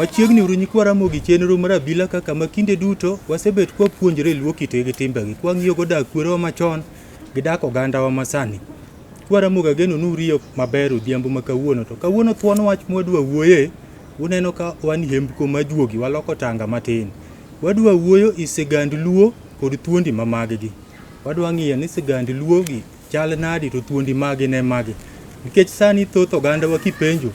Machiegni uru nyikwa Ramogi chenro mar abila kaka ma kinde duto wasebet kwapuonjre luo kitgi gi timbegi, kwang'iyo go dak kwerewa machon gi dak ogandawa masani. Kwa Ramogi ageno ni uriyo maber odhiambo ma kawuono to kawuono thuon wach mwadwa wuoye uneno ka wan hembko majuogi waloko tanga matin. Wadwa wuoyo i sigand luo kod thuondi ma mag gi. Wadwa ng'iyo ni sigand luo gi chal nadi to thuondi magi ne magi. Nikech sani thoth ogandawa kipenjo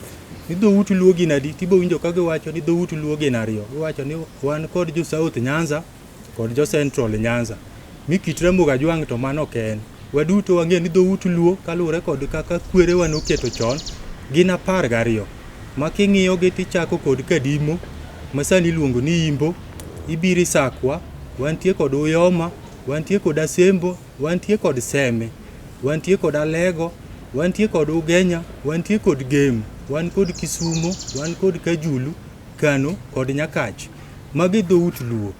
ni dhout luo gin adi tibo winjo ka giwacho ni dhout luo gin ariyo. Giwacho ni wan kod jo South Nyanza kod jo Central Nyanza. Mi kit Ramogi Ajwang' to mano ok en. Waduto wang'eyo ni dhout luo kaluwore kod kaka kwerewa noketo chon gin 12. Ma king'iyo gi tichako kod Kadimo ma sani iluongo ni Imbo, ibiro Isakwa, wantie kod Uyoma, wantie kod Asembo, wantie kod Seme, wantie kod Alego, wantie kod Ugenya, wantie kod Gem, wan kod Kisumo, wan kod Kajulu, Kano kod Nyakach. Magi dhout luo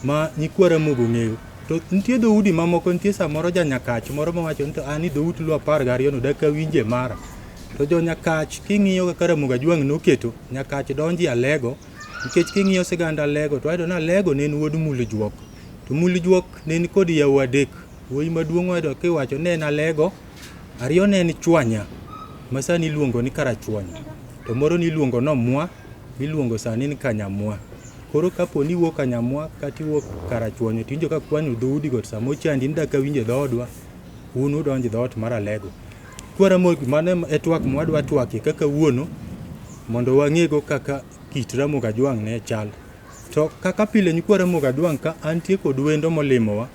ma nyikwa Ramogi ong'eyo. To nitie dhoudi mamoko, nitie samoro ja Nyakach moro mawacho ni to an ni dhout luo 12 no dak awinje mara. To jo Nyakach king'iyo kaka Ramogi Ajwang' noketo, Nyakach donjo e Alego, nikech king'iyo sigand Alego to wayudo ni Alego ne en wuod Mulujuok. To Mulujuok ne ni kod yawuoyi adek. Wuoyi maduong' wayudo kiwacho ni en Alego, ariyo ne en Chwanya ma sani iluongo ni Karachuonyo. To moro ni iluongo ni Omwa, miluongo sani ni Kanyamwa. Koro kapo ni iwuok Kanyamwa kata iwuok Karachuonyo tiwinjo ka kwanyo dhoudi go to sama ochandi ni dak awinjo e dhoodwa, un udonjo e dhoot mar Alego. Kwa Ramogi mano e twak mwadwa twakie kaka kawuono mondo wang'ego kaka kit Ramogi Ajwang' ne chal. To kaka pile nyikwa Ramogi Ajwang' ka antie kod wendo molimowa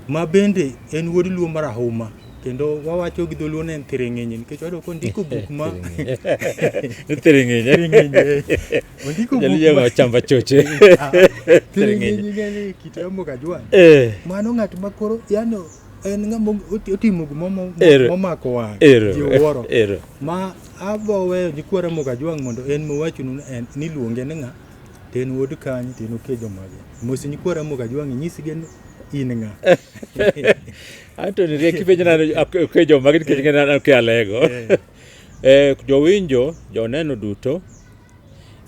ma bende en wuod luo marahuma kendo wawacho gi dholuo ni en thiring'inyi nikech wayudo kondiko buk ma Thiring'inyi. Thiring'inyi, eh. Ondiko buk Jaluo ma chamba choche. Ah, thiring'inyi ng'eni kit Ramogi Ajwang'. Eh. Mano ng'at ma koro yani en ng'ama otimo gima Ero. momako wang' Ero. ji wuoro. Ero. Ma abo weyo nyikwa Ramogi Ajwang' mondo en mowachnu ni en niluonge ni ng'a to en wuod kanye to en okejo mage. Mos nyikwa Ramogi Ajwang' inyisgi ni in ng'a. Anthony riek kipenjo na okejo magi nikech ng'e na oke Alego. Eh. Eh, jowinjo, joneno duto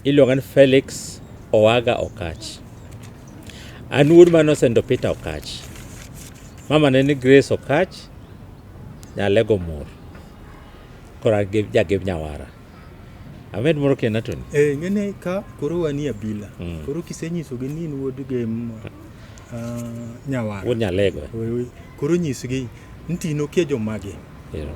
iluonga ni Felix Owaga Okach. An wuod mane osendo Peter Okach. Mama ne ni Grace Okach, Nyalego Mur. Koro an gi jagem Nyawara. Amed moro kendo Anthony. Eh, ng'ene ka koro wanie abila. Koro kisenyisogi ni in wuod Gem Nyawara. Wuod Nyalego. Koro nyisgi ni to in okia jomage. Ero.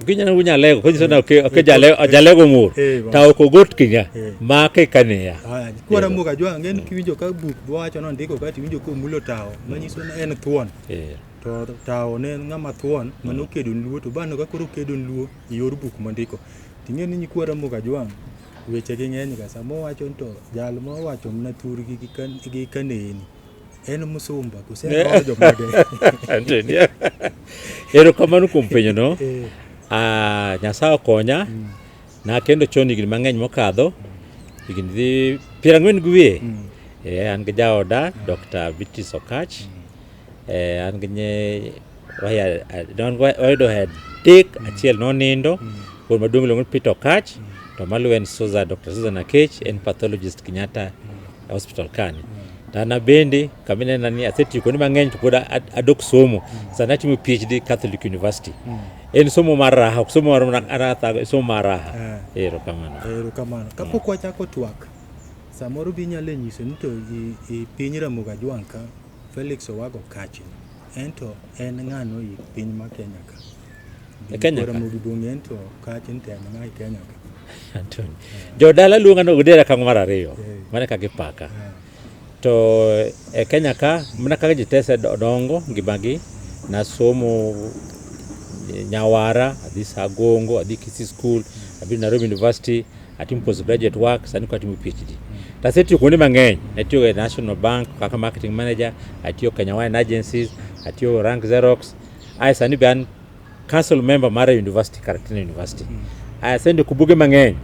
Kinyalo wuod Nyalego, konyiso ni oke Jalego, Jalego Mur. Eh, Ta ok ogot kinya. Eh. Make kaniya. Aya, kwa Ramogi Ajwang' ng'en kiwinjo ka buk wacho nondiko ka tiwinjo komulo tawo manyiso ni en thuon. Eh. To tawo ne en ng'ama thuon mane okedo ni luo to bano ka koro okedo ni luo e yor buk mondiko. Ting'e ni nyikwa Ramogi Ajwang' weche gi ng'eny ga sama owacho ni to jal mowacho mana thurgi gi gi kaneni en musumba kose en dhood jomage. Anthony. Erokamano kuom penjo no. Eh, Ah, Nyasaye okonya. Nakendo chon higni mang'eny mokadho. Higni dhi 40 gi wiye. Eh, an gi jaoda Dr. Beatrice Okach. Eh, an gi nye wayudo adek achiel nonindo. Wuon maduong' iluongo ni Peter Okach. To maluwe en Susan, Dr. Susan Akech, en pathologist Kenyatta Hospital kani. To an bende kaminena ni asetiyo kuonde mang'eny to pod adok somo. Sani atimo PhD Catholic University. En somo mar raha, ok somo mar raha, somo mar raha. Eh. Erokamano. Erokamano. Kapok wachako twak, samoro bi inyalo nyiso ni to i piny Ramogi Ajwang' ka Felix Owaga Okach ni en to en ng'ano i piny ma Kenya ka? E Kenya ka? Ramogi Bong'e en to Okach ni to en ng'a i Kenya ka? Anthony. Jodala luonga ni Odera kango mar ariyo. Eh. Mano e kaka gipaka. Eh. To e Kenya ka, mana kaka ji te osedongo ngimagi, nasomo Nyawara, adhi Sagongo, adhi Kisii School, abiro Nairobi University, atimo postgraduate work, sani koro atimo PhD. To asetiyo kuonde mang'eny, natiyo e National Bank kaka marketing manager, atiyo Kenya Wine Agencies, atiyo Rank Xerox, ae sani be an council member mar university, Karatina University. Aya asendiko buge mang'eny,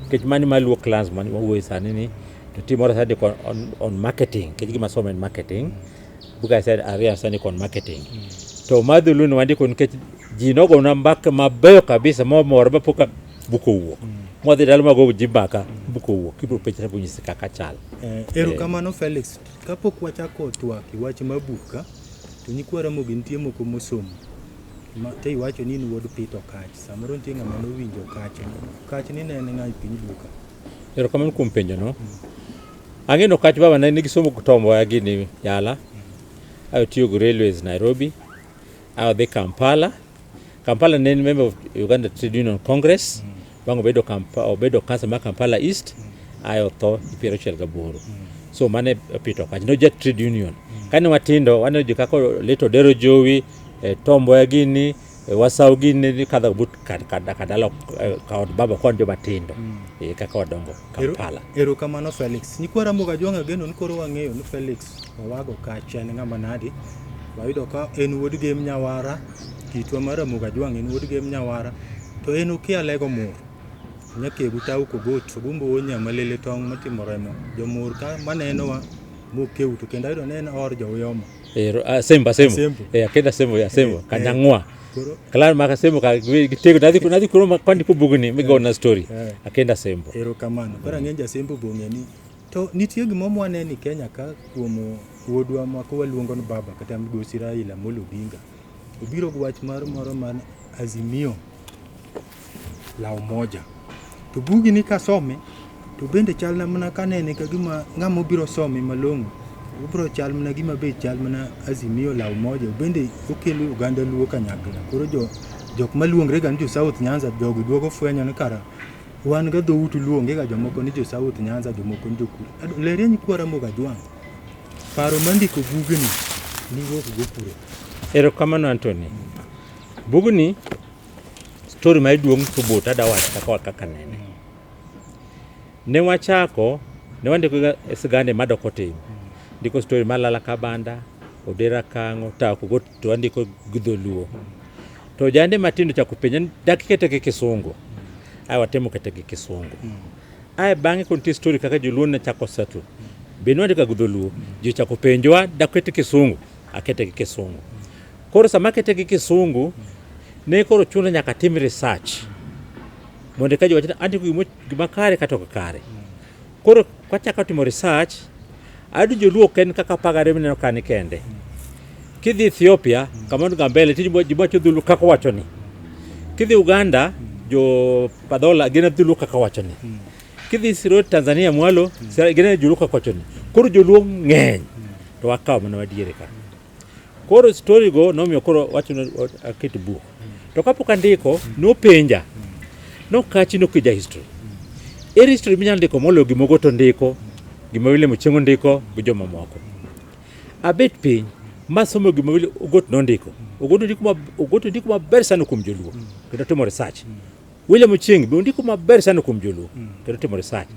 nikech mani maluo class mani wawuoye sani ni, to nitie moro asendiko on marketing, nikech gima asomo en marketing. Buga ariyo asendiko on marketing. To mar dholuo ni wandiko nikech ji nogona mbaka mabeyo kabisa momora mapok buk owuok. Mwadhi dala mago ji mbaka. buk owuok ibiro penja to nyisi kaka chal. Erokamano Felix. Kapok wachako twak e wach mar buk ka, to nyikwa Ramogi nitie moko mosomo. Ma, to iwacho ni in wuod Peter Okach. Samoro nitie ng'ama nowinjo Okach. Okach ni ne en ng'a e piny Luo ka? Erokamano kuom penjo no. Ang'e ni Okach baba ne nigi somo Tom Mboya gini Yala. Ayo tiyo gi Railways Nairobi. Ayo dhi Kampala. Kampala ne en member of Uganda Trade Union Congress. Bang' obedo Kampa, obedo council mar Kampala East. Ayo tho 98. So mane Peter Okach. No ja trade union. Kane watindo waneno ji kaka Leto Odero Jowi, Tom Mboya gini, Wasau gini ni kadho but kadalo ka od baba kwan joma tindo. Kaka wadongo Kampala. Erokamano Felix. Nyikwa Ramogi Ajwang' ageno ni koro wang'eyo ni Felix Owago Okach en ng'ama nadi. Wayudo ka en wuod Gem Nyawara, kitwa mar Ramogi Ajwang' en wuod Gem Nyawara, to en okia lego mur. Nyakegu tau kogot, ogumbo wuo nyama lele tong' matimo remo. Jomur ka manenowa mokew to kendo ayudo ni en or jouyoma. Asembo, Asembo. Asembo. Akenda Asembo, Asembo. Kanyang'wa. Koro Klan mar Asembo ka gitego nadhi kuro ma kwandiko bugni migona story. Akenda Asembo. Erokamano. Koro ang'e Jasembo bong'e ni to nitie gima mwaneno e Kenya ka kuom wuodwa ma ko waluongo ni baba kata migosi Raila Amolo Odinga. Obiro gi wach mar moro mar Azimio la Umoja. To bugi ni kasome to bende chalna mana kanene ka gima ng'ama obiro some malong'o obiro chal mana gima be chal mana Azimio la Umoja bende okelo oganda Luo kanyakla. Koro jo jok maluongre ga ni jo South Nyanza jogi duogo fwenyo ni kara wan ga dhout Luo onge ga jomoko ni jo South Nyanza jomoko ni jo kure. Lerie nyikwa Ramogi Ajwang'. Paro mar ndiko bugni niwuok go kure? Erokamano Anthony. Bugni story ma iduong' to bor to adwa wacho kaka kaka nene. Ne wachako, ne wandiko ga sigande madoko tim. Ndiko story mar Lala Kabanda, Odera Kang'o, Tako go to wandiko gi dholuo. To jande matindo chako penja ni dak ikete gi kisungu. Ae watemo kete gi kisungu. Ae bang'e koro nitie story kaka joluo ne chako settle. Be nwandiko gi dholuo. Ji ochako penjowa dak kete kisungu. Akete gi kisungu. Koro sama akete gi kisungu, ne koro chuno nyaka atim research. Mondo eka ji wach ni andiko gima kare kata ok kare. Koro kwachako timo research, ayudo joluo ok en kaka apagare mineno kani kende. Kidhi Ethiopia, kamano Gambele, nitie joma wacho dholuo kaka owacho ni. Kidhi Uganda, jo Padhola gin dholuo kaka owacho ni. Kidhi Siro Tanzania mwalo, gin joluo kaka owacho ni. Koro joluo ng'eny, to wakawo mana madiere ka. Koro story go nomiyo koro wacho ni aket buk. To kapok andiko, nopenja. Nokachi nokija history. Ere history minyalo ndiko moloyo gima Ogoto ndiko, gima William Ochieng ondiko gi jomamoko. Abet piny masomo gima William Ogoto nondiko. Ogoto ndiko maber sana kuom joluo kendo timo research. William Ochieng be ondiko maber sana kuom joluo kendo timo research.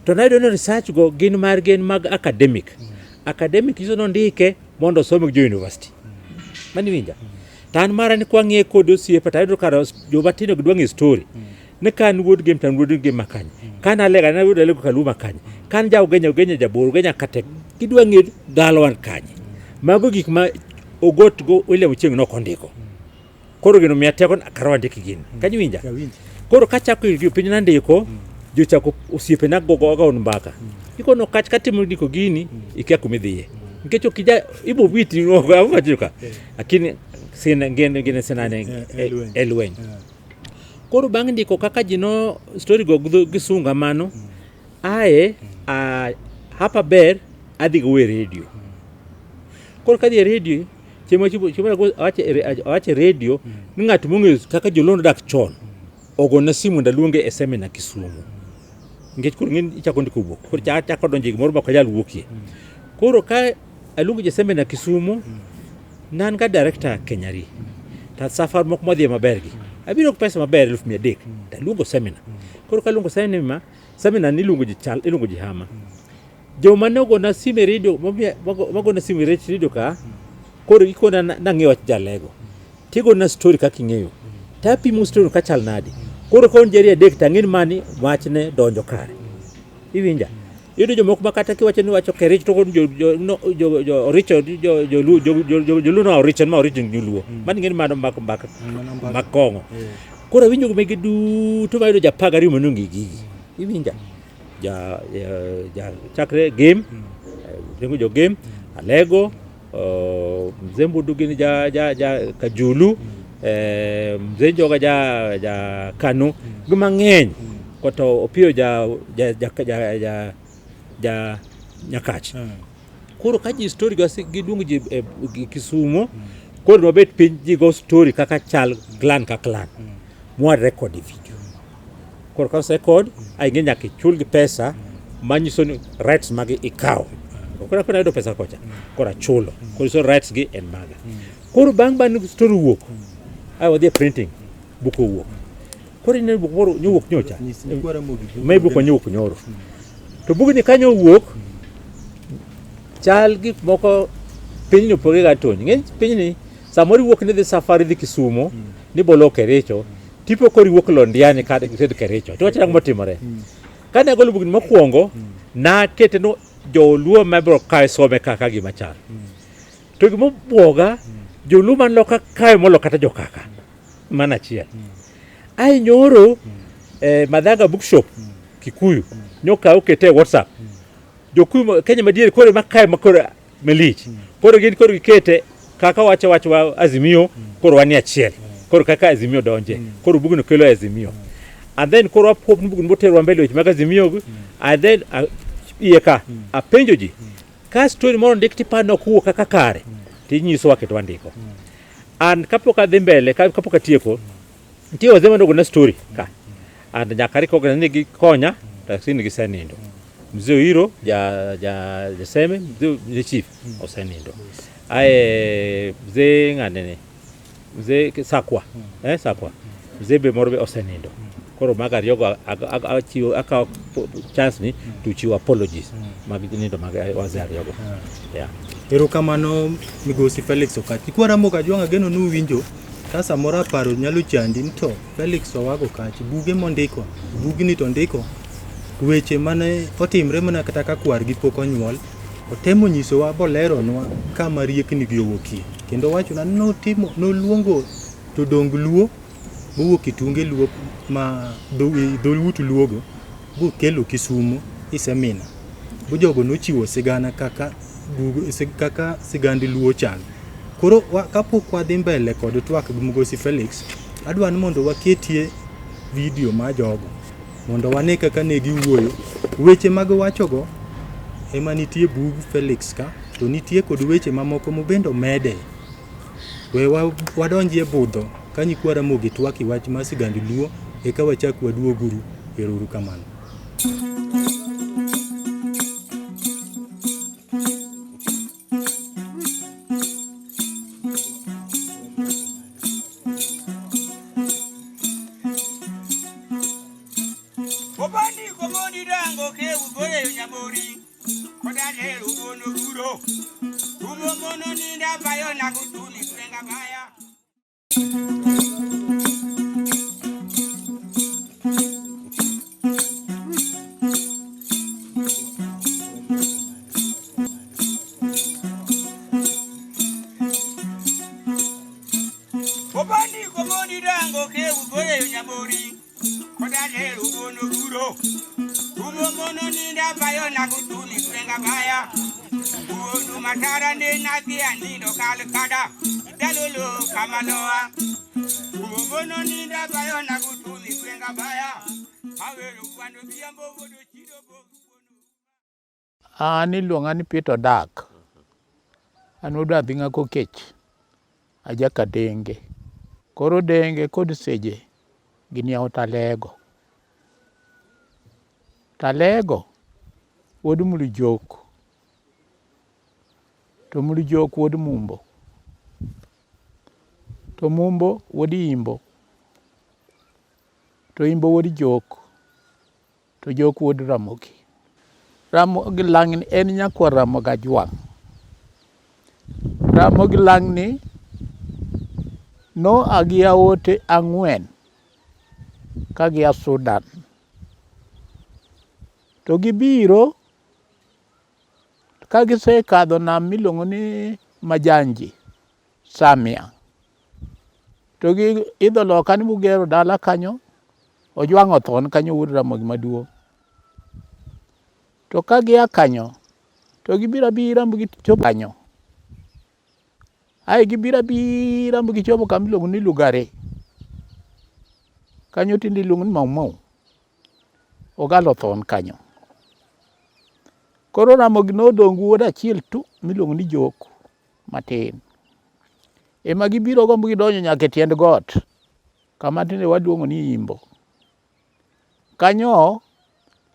To nayudo ni research go gin mar gin mag academic. Academic nyiso nondike mondo osome gi jo university. Mani winja? To an mara ni kwang'iye kod osiepa to ayudo kara joma tindo gidwa ng'e story. Ni ka an wuod Gem to an wuod Gem makanye. Ka an Alega an wuod Alego Kaluo makanye. Ka an ja Ugenya Ugenya jabor Ugenya Katek. Gidwa ng'eyo dalawa ni kanye. Mago gik ma Ogot go William Ochieng nok ondiko. Koro gino miya teko kara wandik gini. Kanyo winja? Koro kachako review piny nandiko, jochako osiepena gogo go mbaka. Ikono kach katimo ndiko gini, ikia kuma idhiye. Nikech ok ija ibo witi wacho ka. Lakini sina ngene ngene sinane e lweny. Koro bang' ndiko kaka ji no story go gi sunga mano, ae hapa ber adhi go e radio. Koro kadhi e radio chieng' awacho e radio ni ng'at mong'eyo kaka joluo nodak chon ogona simu mondo aluonge e seminar Kisumu. Nikech koro ing'e ichako ndiko buk, koro achako donjo e gimoro ma ok anyal wuokie. Koro ka aluongo ji e seminar Kisumu, ne an ga director Kenyari. To safar moko mwadhiye maber gi. Abiro gi pesa maber 300,000 to aluongo seminar. Koro kaluongo seminar, seminar ni iluongo ji chal, iluongo ji hama. Joma ne ogona simu e radio, magona simu e radio ka, koro gikona nang'eyo wach jalego. Tigona story kaka ing'eyo. Tapimo story ka chal nadi. Koro ka un jari adek to ang'e ni mani wachne donjo kare. Iwinja? Iyudo jomoko ma kata kiwacho ni wacho Kerich to jo Oricho Joluo no Oricho ma Oricho Joluo. Mano ing'e ni mano mbaka mbaka makong'o. Koro awinjo mege duto mayudo ji 12 manong'e gigi. Iwinja? ja, ja, ja chakre Gem, Ringo jo Gem, Alego, Mzee Mbudu gini ja, ja, ja Kajulu, Mzee Njoga ja, ja Kano, gi mang'eny. Kata Opiyo ja, ja, ja, ja, ja, ja Nyakach. Koro ka ji story go giluongo ji e Kisumo, koro nwabet piny ji go story kaka chal clan ka clan. Mwa record e video. Koro ka oserecord, ai ing'e nyaka ichul gi pesa manyiso ni rights magi ikawo. Koro koro ayudo pesa kocha, koro achulo. Koro so rights gi en maga. Koro bang' bang' story wuok, ai wadhi e printing, book owuok. Koro ineno buk moro nyowuok nyocha. Nyis nyikwa Ramogi buk May buk manyowuok nyoro. To bugni kanyo owuok, chal gik moko pinyni opogore ga Tony. Ng'eny pinyni samoro iwuok ni dhi safari dhi Kisumo, ni bolo Kericho, tipo koro iwuok Londiani kata idhi Kericho. To wach ang'o motimore? Kane agolo bugni mokwongo, nakete no joluo ma biro kawe some kaka gima chal. To gima obwoga, joluo man loka kae molo kata jokaka. Mano achiel. Ae nyoro, Madhanga Bookshop, Kikuyu, nyokawe okete e WhatsApp. Jokuyu Kenya madiere koro ema kae ma koro malich. Koro gin koro gikete kaka wacho wach wa Azimio, koro wanie achiel. Koro kaka Azimio donje. Koro bugno kelo Azimio. And then koro wapuop ni bugno boterwa mbele weche mag Azimio gi. And then iye ka apenjo ji ka story moro ndik tiparo ni ok owuok kaka kare tinyisowa kendo wandiko. An kapok adhi mbele kapok atieko nitie wazee manogona story ka and nyaka recognize ni gikonya lakini gisenindo. Mzee Oiro ja ja Jaseme mzee mzee chief osenindo. Ae mzee ng'ane ni mzee Sakwa Sakwa mzee be moro be osenindo. Koro mago ariyogo achiwo akawo chance ni to chiwo apologies mag nindo mag wazee ariyogo. Yeah. Erokamano Migosi Felix Okach. Nyikwa Ramogi Ajwang' ageno ni uwinjo ka samoro aparo nyalo chandi ni to Felix Owago Okach buge mondiko bugni to ondiko weche mane otimre mana kata ka kwargi pok onyuol otemo nyisowa boleronwa kama riekni gi owuokie kendo owachona ni notimo noluongo jodong Luo mowuok e tunge Luo ma dhout Luogo bokelo Kisumo i semina bo jogo nochiwo sigana kaka kaka sigand Luo chal. Koro kapok wadhi mbele kod twak gi Migosi Felix, adwa ni mondo waketie video mar jogo mondo wane kaka ne giwuoyo. Weche ma giwachogo ema nitie bug Felix ka to nitie kod weche mamoko mobende omede. We wadonjie budho ka nyikwa Ramogi twak e wach mar sigand Luo eka wachak waduoguru. Ero uru kamano. Obani komoni dango ke ugoye nyabori koda lero ugono guro ugo mono ninda bayo na kutumi kulenga baya. Obani komoni dango ke ugoye nyabori koda lero ugono guro ugo mono ninda bayo na kutumi kulenga baya. Ugono matara ne na anindo kal kada dalolo kamaloa. Ugo mono ninda bayo na kutumi kulenga baya. Awero kwando biambo wodo chido bo. An iluonga ni Peter Odak. An wuod Adhinga Kokech. Aja Kadenge. Koro Denge kod Seje gin yawuot Alego. Talego wuod Mlujok. To Mlujok wuod Mumbo. To Mumbo wuod Imbo. To Imbo wuod Jok. To Jok wuod Ramogi. Ramogi Lang'ni en nyakwar Ramogi Ajwang'. Ramogi Lang'ni noa gi yawuote ang'wen ka gia Sudan. To gibiro ka gisekadho nam miluongo ni Majanji, Samia. To giidho loka ni bugero dala kanyo, Ojwang' othon kanyo wuod Ramogi maduong'. To ka gia kanyo to gibiro abira ma gichopo kanyo. Ae gibiro abira ma gichopo kama iluongo ni Lugari. Kanyo tinde iluongo ni Mau Mau. Ogalo othon kanyo. Koro Ramogi nodong' gi wuode achiel tu miluongo ni Jok matin. Ema gibiro go gidonjo nyaka e tiend got kama tinde waluongo ni Imbo. Kanyo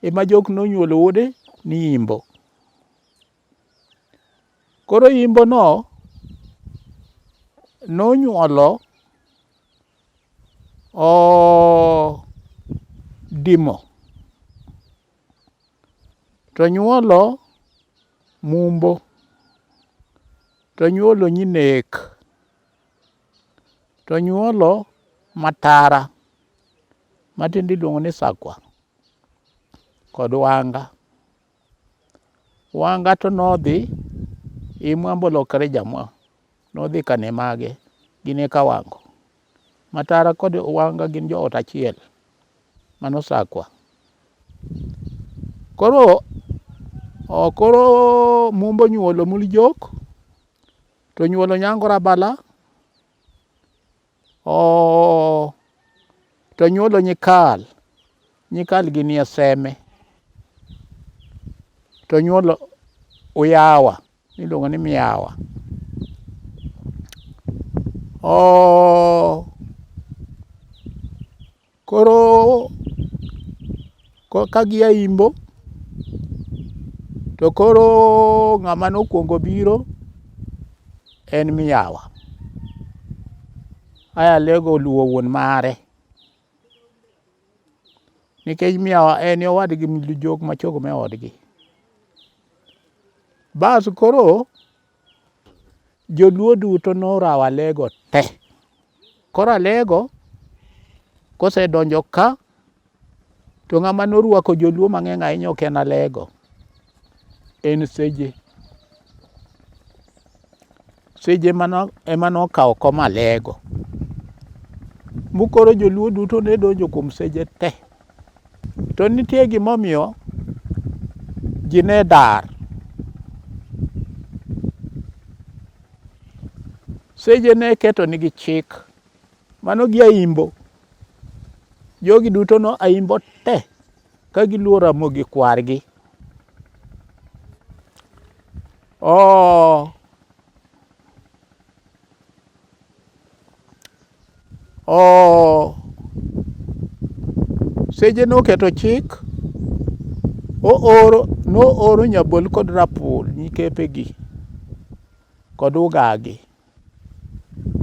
ema Jok nonyuolo wuode ni Imbo. Koro Imbo no nonyuolo Dimo to nyuolo Mumbo to nyuolo Nyinek to nyuolo Matara matinde iluongo ni Sakwa kod Wanga. Wanga to nodhi Imwa bolokore jamwa nodhi Kanemage gin e Kawango. Matara kod Wanga gin joot achiel mano Sakwa. Koro koro Mumbo onyuolo Mulijok to onyuolo Nyango Rabala to onyuolo Nyikal, Nyikal gin e Seme to onyuolo Uyawa miluongo ni Miyawa. Koro ka gia Imbo to koro ng'ama nokwongo biro en Miyawa. Aya Alego oluwo wuon mare. Nikech Miyawa en e owadgi Jok machogo me odgi. Bas koro joluo duto norawo Alego te. Koro Alego kosedonjo ka to ng'ama norwako joluo mang'eny ahinya ok en Alego, en Seje. Seje ema nokawo kom Alego. Mukoro joluo duto ne donjo kuom Seje te. To nitie gimomiyo ji ne dar. Seje ne keto nigi chik. Mano gi Aimbo. Jogi duto no Aimbo te ka giluwo Ramogi kwargi. Oh. Oh. Seje noketo chik ooro nooro Nyabol kod Rapul nyikepegi kod Ugagi.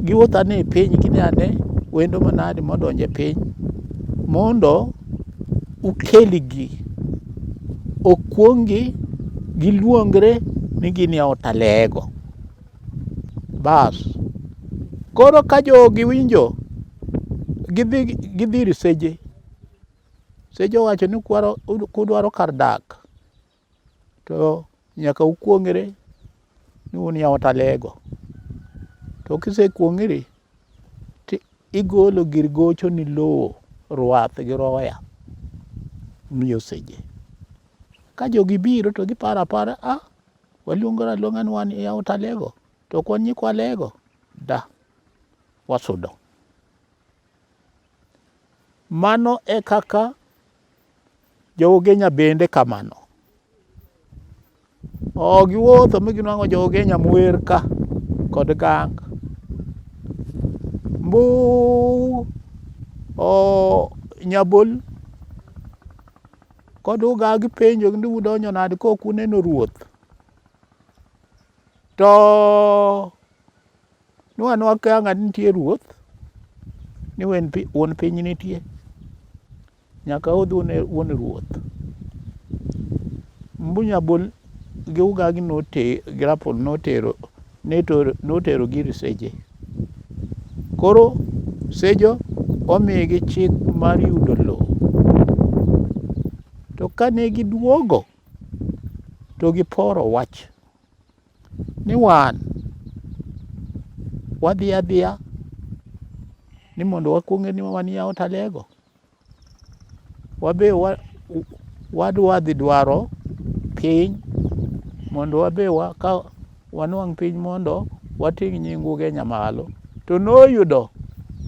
Giwuotho ane e piny gine ane wendo manade modonjo e piny mondo ukelgi okuonggi giluongre ni gin yawuot Alego. Bas, koro ka jogi winjo gidhi ir Seje. Seje owacho ni kudwaro kar dak to nyaka ukuong're ni un yawuot Alego. To kisekuong'ri to igolo gir gocho ni lowo, rwath gi roya miyo Seje. Ka jogi biro to giparo apara, ah, waluongore aluonga ni wan yawuot Alego to ok wan nyikwa Alego. Da, wasudo. Mano e kaka Jo-Ugenya bende kamano. O giwuotho mi ginwang'o jo-Ugenya mwer ka kod gang. Mbu o Nyabol kod Ugagi penjo ni udonjo nade kok uneno ruoth. To ni wan wakia ng'at nitie ruoth ni wuon piny nitie. Nyaka udhi une wuon ruoth. Mbunya bol gi ugagi note gi rapol notero notero gi ir Seje. Koro Sejo omigi chik mar yudo lowo. To kane giduogo to giporo wach ni wan wadhi adhiya ni mondo wakuong'e ni wan yawuot Alego. Wabe wadwa dhi dwaro piny mondo wabe wa, ka wanwang' piny mondo wating' nying Ugenya malo. To noyudo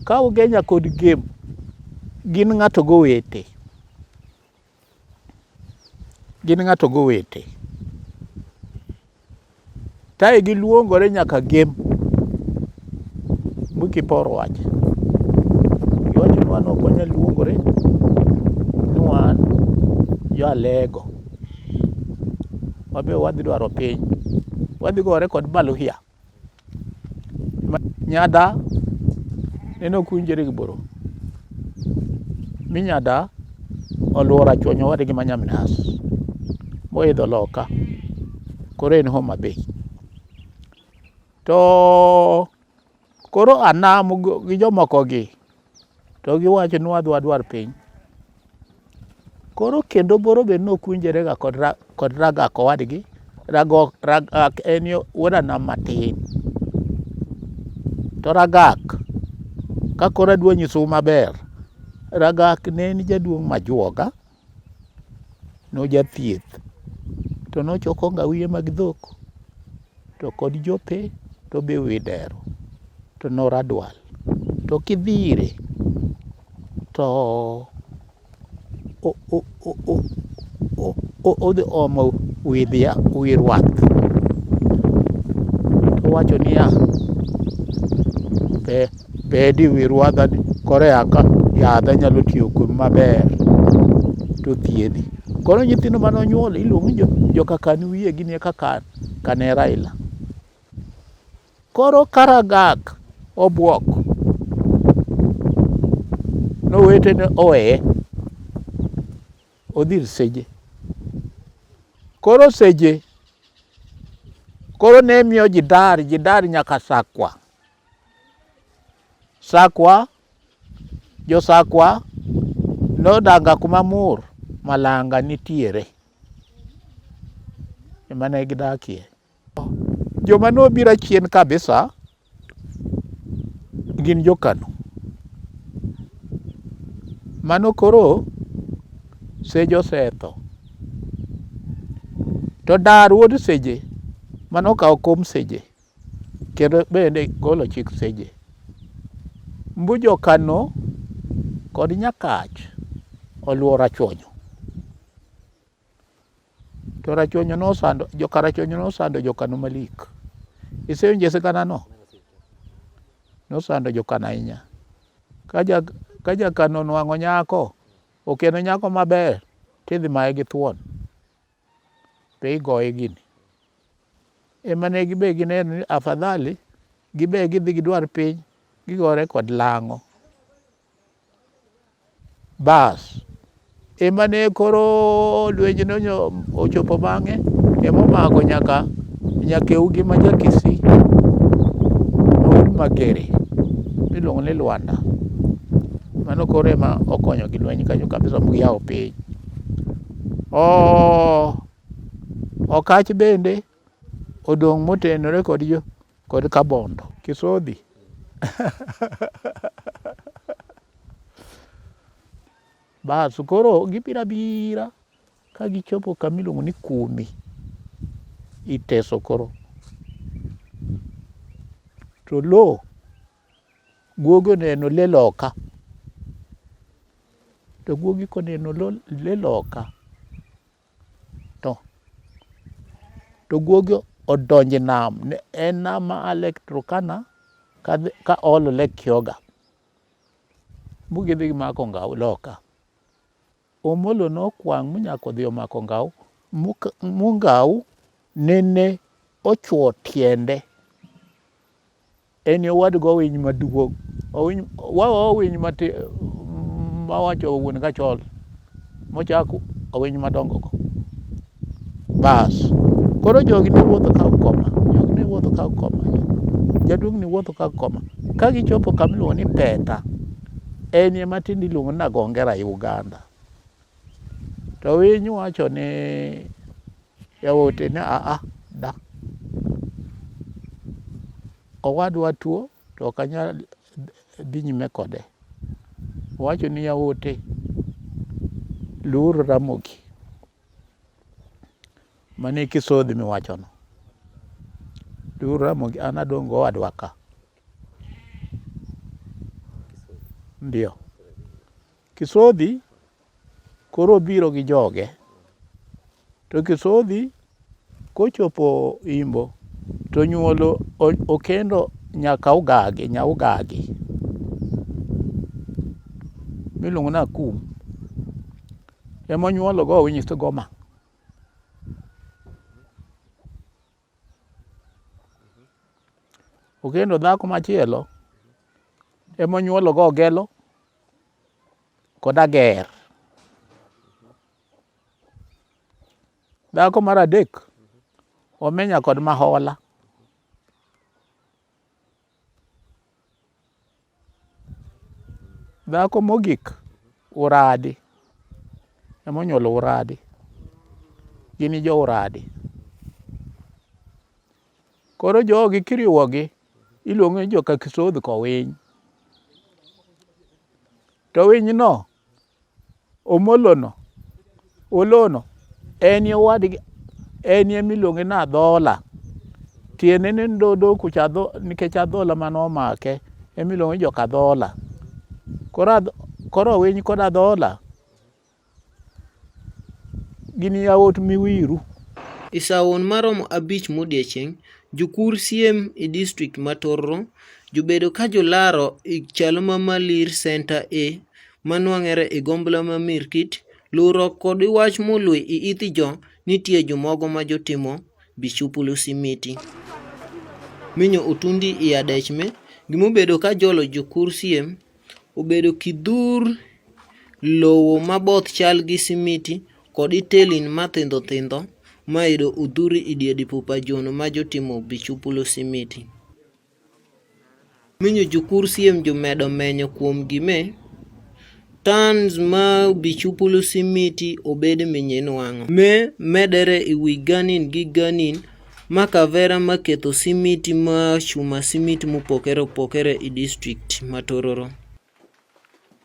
ka Ugenya kod Gem gin ng'ato gowete. Gin ng'ato gowete. Tae giluongore nyaka Gem. Mukipor wach. Giwacho ni wan ok wanyal luongore ni wan jo Alego. Wabe wadhi dwaro piny. Wadhi gore kod Baluhya. Nyada nene ok winjre gi Boro. Mi Nyada oluwo Rachuonyo owadgi ma Nyaminas moidho loka. Koro en Homa Bay. To koro Anam gi jomoko gi to giwacho ni wadhi wadwar piny. Koro kendo Boro be nok winjre ga kod, kod Ragak owadgi. Ragak en wuod Anam matin. To Ragak, ka koro adwa nyisou maber, Ragak ne en jaduong' majuoga, nojathieth, to nochoko ngawiye mag dhok, to kod jope to be wi dero, to noradwal. To kidhi ire, to odhi omo wi wi rwath. Owacho niya, bedi wi rwadha ni koro eka yadha nyalo tiyo kuomi maber to thiedhi. Koro nyithindo mane onyuolo iluongo ni joka kan wiye gin eka kan, kan e Raila. Koro Karagak obwok, nowetene oweye, odhi ir Seje. Koro Seje, koro ne miyo ji dar, ji dar nyaka Sakwa. Sakwa, jo Sakwa nodanga kuma Mur Malanga nitiere, ema ne gidakie. Joma nobiro achien kabisa gin jo Kano. Mano koro Seje osetho. To dar wuod Seje manokawo kom Seje kendo bende golo chik Seje. Mbu jo Kano kod Nyakach oluwo Rachuonyo. To Rachuonyo nosando, joka Rachuonyo nosando jo Kano malik. Isewinjo sigana no? Nosando jo Kano ahinya. Ka ja Kano onwang'o nyako, okendo nyako maber, tidhi maye gi thuon. Be igoye gini. Ema ne gibe gineno ni afadhali gibe gidhi gidwar piny, gigore kod lang'o. Bas, ema ne koro lwenj no ochopo bang'e, emomako nyaka nyakeugi ma ja Kisii, wuod Magere, miluongo ni Lwanda. Mano koro ema okonyo gi lweny kanyo kabisa giyawo piny. Okach bende odong' motenore kod jo kod Kabondo, Kisodhi. Bas, koro gibiro abira ka gichopo kama iluongo ni Kumi, iteso koro. To lo, guogi oneno le loka. To guogi koneno le loka, to guogi odonjo e nam. En nam ma a Lake Turkana ka olo Lake Kyoga. Mugidhi gimako ngau loka. Omolo nokwang' monyako odhi omako ngau, mu ngau nene ochwo tiende. En e owadgi owiny maduong'. Owiny, wawa owiny mati, mawacho wuon kachol, mochako owiny madongo go. Bas, koro jogi ne wuotho ka koma, jogi ne wuotho ka koma, jaduong' ni wuotho ka koma. Ka gichopo kama iluongo ni Peta, en ema tinde iluongo ni Nagongera e Uganda. To winy wacho ni yawuote ni aa da. Owadwa tuo to ok anyal dhi nyime kode. Owacho ni yawuote luwuru Ramogi. Mane Kisodhi miwachono. Dur Ramogi an adong' go owadwa ka. Ndio. Kisodhi koro obiro gi joge. To Kisodhi kochopo Imbo to nyuolo okendo nyaka Ugagi, nya Ugagi miluongo ni Akum. Ema onyuolo go Owiny Sigoma. Okendo dhako machielo ema onyuolo go Ogelo kod Ager. Dhako mar adek Omenya kod Mahola. Dhako mogik Uradi ema onyuolo Uradi. Gin jo Uradi. Koro jogi kiriwogi iluongo ni joka Kisodh Kowiny. To winy no Omolono, Olono en e owadgi en ema iluonge ni Adhola. Tiende ni ndodo kucha nikech adhola mane omake ema iluongo ni joka adhola. Koro Owiny kod Adhola gin yawuot Miwiru. I sawon maromo 5 modiechieng, jokur siem i district ma Tororo jobedo ka jolaro i calo ma Malir Center A manwang'ere i gombla ma Mirkit, lurok kod wach mulwi i ithi jo nitie jomogo ma jotimo bichupulu simiti. Minyo otundi i adech me gimobedo ka jolo jokur siem obedo kidhur lowo maboth chal gi simiti kod telin mathindho thindho maido udhuri i die dipo pa jono ma jotimo bichupulo simiti. Minyo jokur siem jomedo menyo kuom gime tons ma bichupulo simiti obed minyin wang'o. Me medere i wi ganin gi ganin ma kavera ma ketho simiti ma chuma simiti mopokere opokere i distrikt ma Tororo.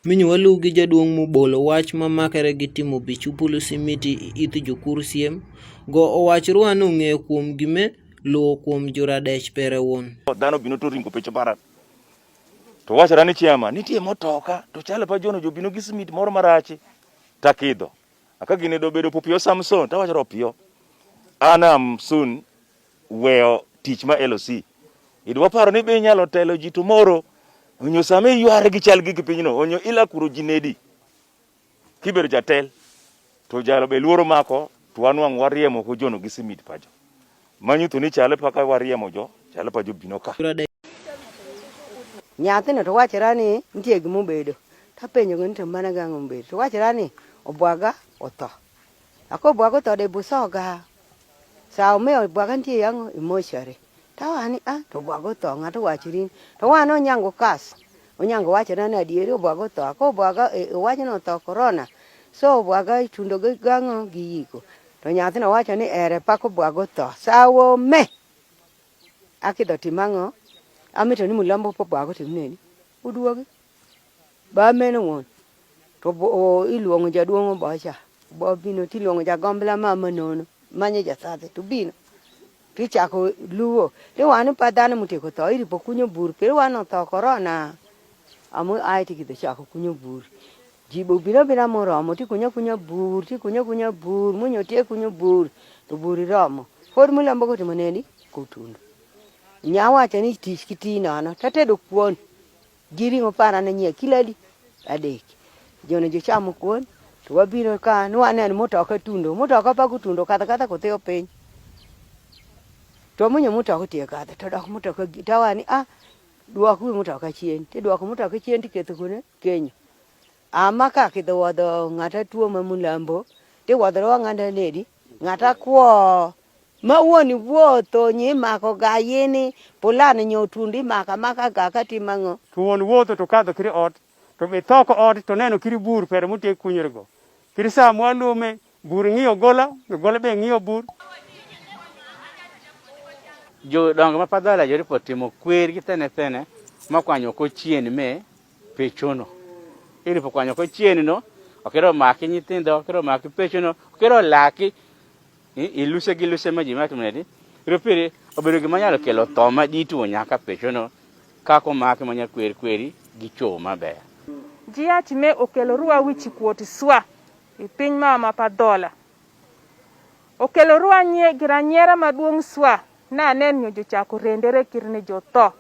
Minyo waluw gi jaduong' mobolo wach mamakere gi timo bichupulu simiti i ith jokur siem go owach rwa nong'eyo kuom gime luwo kuom joradech pere wuon. Dhano bino to ringo pecho para. To wachora ni chiama nitie motoka to chalo pa jono jobino gi simiti moro marachi takidho. Aka gini dobedo Popio Samson tawachora Opio. An am soon weyo tich ma LOC. Idwa paro ni be inyalo telo ji tomorrow onyo sama iyware gi chal gi pinyno onyo ilakuro ji nedi kibedo jatel to jalo be luoro mako to wanwang' wariemo ko jono gi simit pajo manyutho ni chale paka wariemo jo chale pajo bino ka Nyathino to wachora ni nitie gima obedo. Tapenjo ni to mana gang'o mobedo. To wachora ni obwaga otho. Ako obwaga otho de busoga. Sa omiyo obwaga nitie yang'o e mochari. Tawa ni ah to obwaga otho ng'ato wacho rin. To wan onyango kas. Onyango wachona ni adieri obwaga otho. Ako obwaga owacho ni otho korona. So obwaga itundo gi gang'o gi yiko. To nyathino wacho ni ere pak obwaga otho. Sawo me. Akidho tim ang'o? Amito ni mulambo po obwaga otim neni. Uduogi. Ba meno wuon. To iluongo jaduong' obocha. Obo bino tiluongo jagombla mama nono. Manye jasadhe to bino. Tichako luwo. Ni wan pa dhano motieko tho iripo kunyo bur. Kendo wan otho korona. Amo ae tikidho chako kunyo bur. Ji be obiro abira moromo tikunyo akunya bur tikunyo akunya bur munyo tie kunyo bur to bur iromo. Pod mulambo kotimo nedi kotundo. Nya wacho ni tich kiti nono tatedo kuon. Gi ring'o paran anyiewo kilo adi? Adek. Jono jochamo kuon to wabiro ka nwaneno mutoka tundo. Mutoka pak otundo okadho akadha kothiyo piny. To munyo mutoka otiyo kadho to dok mutoka tawa ni ah duok wi mutoka chien. Tidwoko mutoka chien tiketho kune kenyo. Ama ka kidho wuodho ng'ata tuo ma mulambo tiwuodhruwa ng'anda nedi ng'ata kwo Ma wuon wuotho nyi mako ga yini pulan nyo tundi maka maka ga ka timo ang'o. To wuon wuotho to kadho kiri ot, to be tho ko ot to neno kiri bur pere motiek kunyore go. Kiri saa mwalume, bur ng'iyo ogola, ogola be ng'iyo bur. Jodongo ma Padhala joripo timo kwer gi thene thene makwanyo oko chien me pechono. Iripo kwanyo oko chien no, okero maki nyithindo, okero maki pechono, okero laki. I luse gi luse ma ji matimo nedi ropere obedo gima nyalo kelo tho madito nyaka pechono kaka omaki ma nyakwer kweri gi cho maber. Jiac me okelo rwa wici kwot swa i piny ma ma pa dola. Okelo rwa nye giranyera madwong swa na anen nyo jocako rendere kir ni jo tho.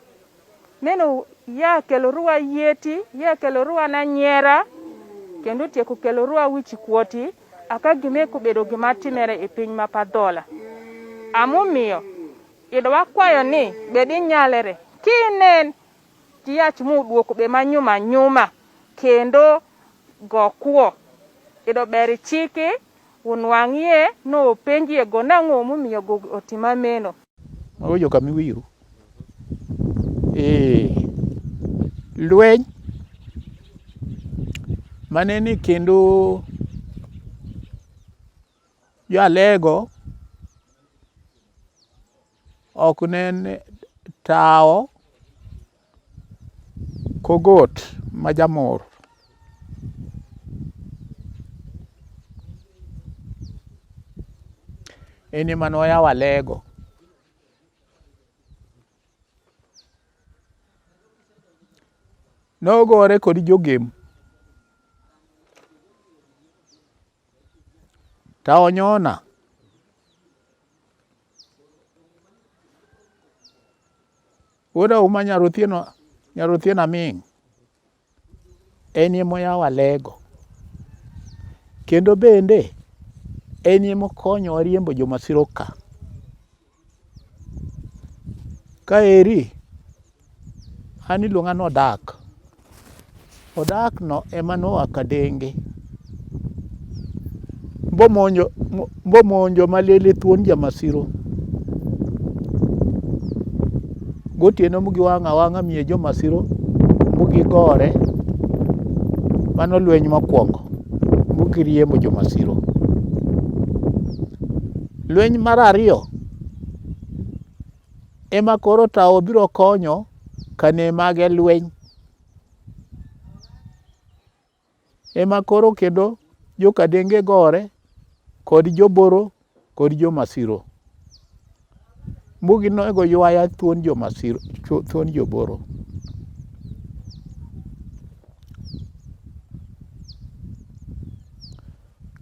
Meno ya kelo rwa yeti, ya kelo rwa nanyera, kendo otyeko kelo rwa wici kwoti, aka gime kobedo gima timere i piny ma pa dola. Amomiyo, ido wakwayo ni bed inyalere, kinen giyac mudwoko be manyuma nyuma, kendo go kwo. Ido ber ichiki, unwang'ie, no openjie go nang'o momiyo go otima meno. Mago joka Miwiru. Ee, lweny mane ni kendo jo Alego ok ne tawo Kogot ma jamor. En ema noyawo Alego. Nogore kod jogem. Tawo Onyona. Wuod Auma Nyar Othieno, Nyar Othieno Aming'. En ema oyawo Alego. Kendo bende en ema okonyowa riembo jo Masiro ka. Kaeri an iluonga ni Odak. Odak no ema noa Kadenge. Mbomonjo, mbomonjo malele thuon jamasiro. Gotieno mgiwang'o awang'a miye jomasiro mugigore. Mano lweny mokwongo mugiriembo jomasiro. Lweny mar ariyo ema koro tawo biro konyo kane mage lweny. Ema koro kendo jokadenge gore kod joboro kod jomasiro. Muginogo ywaya thuon jomasiro, thuon joboro.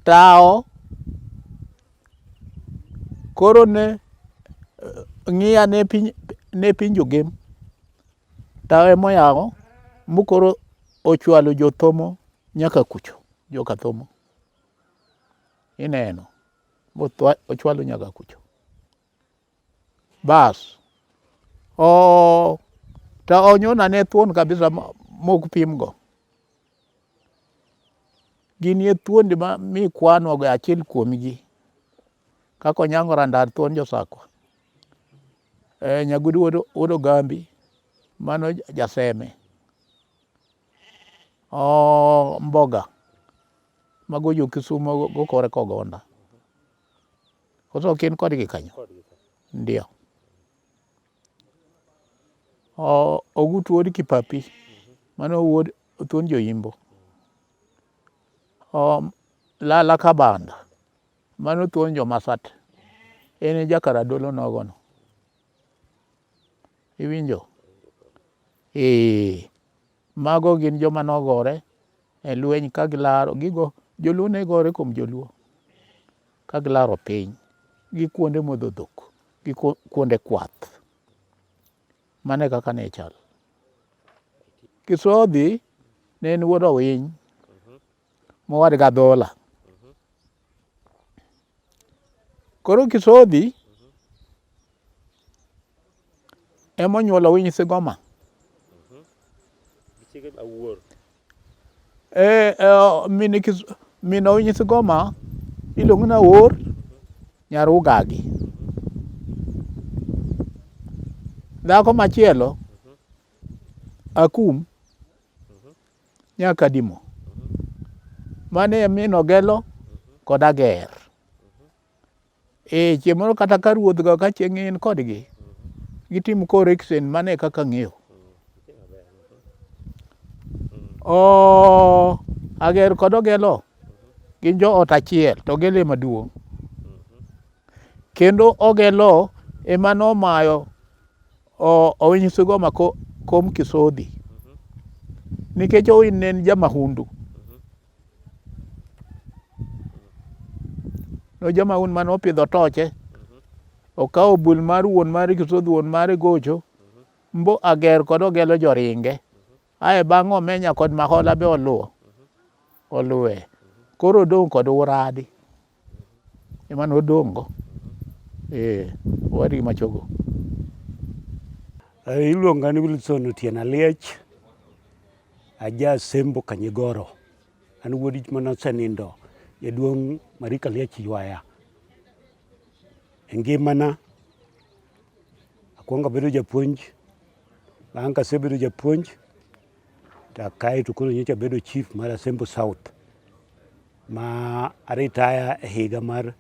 Tawo koro ne ng'iya ne piny ne piny jogem. Tawo emoyawo mokoro ochwalo jothomo nyaka kucho, joka thomo. Ineno, ochwalo nyaka kucho. Bas, to onyona ne thuon kabisa mok pimgo. Gin e thuondi ma mikwanwa go achiel kuomgi. Kaka Onyango Randar thuon josakwa. Nyagudu wuod Ogambi, mano Jaseme. Mboga, mago jo Kisumo go kore Kogonda. Koso ok in kodgi kanyo? Ndio. Ogutu wuod Kipapi, mano wuod thuon joimbo. Lala Kabanda, mano thuon jomasat. En e jakaradolo nogono. Iwinjo? Ee, mago gin joma nogore e lweny ka gilaro gigo joluo ne gore kuom joluo ka gilaro piny gi kuonde modho dhok gi kuonde kwath. Mano e kaka ne chal. Kisodhi ne en wuod Owiny mowad gi Adhola. Koro Kisodhi ema onyuolo Owiny Sigoma. Min Owiny Sigoma iluongo ni Awuor nyar Ugagi. Dhako machielo Akum nyar Kadimo. Mano e min Ogelo kod Ager. Ee, chieng' moro kata ka ruodh go ka chieng' in kodgi, gitim correction mano e kaka ang'eyo. Oh, Ager kod Ogelo gin joot achiel to Ogelo ema duong'. Kendo Ogelo ema nomayo Owiny Sigoma kom Kisodhi. Nikech Owiny ne en jamahundu. No jamahundu mane opidho toche. Okawo bul mar wuon mare Kisodhi wuon mare gocho. Mbo Ager kod Ogelo joringe. Ae bang'e Omenya kod Mahola be oluwo. Oluwe. Koro odong' kod Uradi. Ema nodong' go. Eh, owadgi machogo. Iluonga ni Wilson Otieno Aliech, aja Sembo Kanyigoro. An wuod mane osenindo jaduong' Marika Liech ywaya. E ngimana, akwongo abedo japuonj, bang' kasebedo japuonj to kaeto koro nyocha abedo chief mar Asembo South. Ma aritaya e higa mar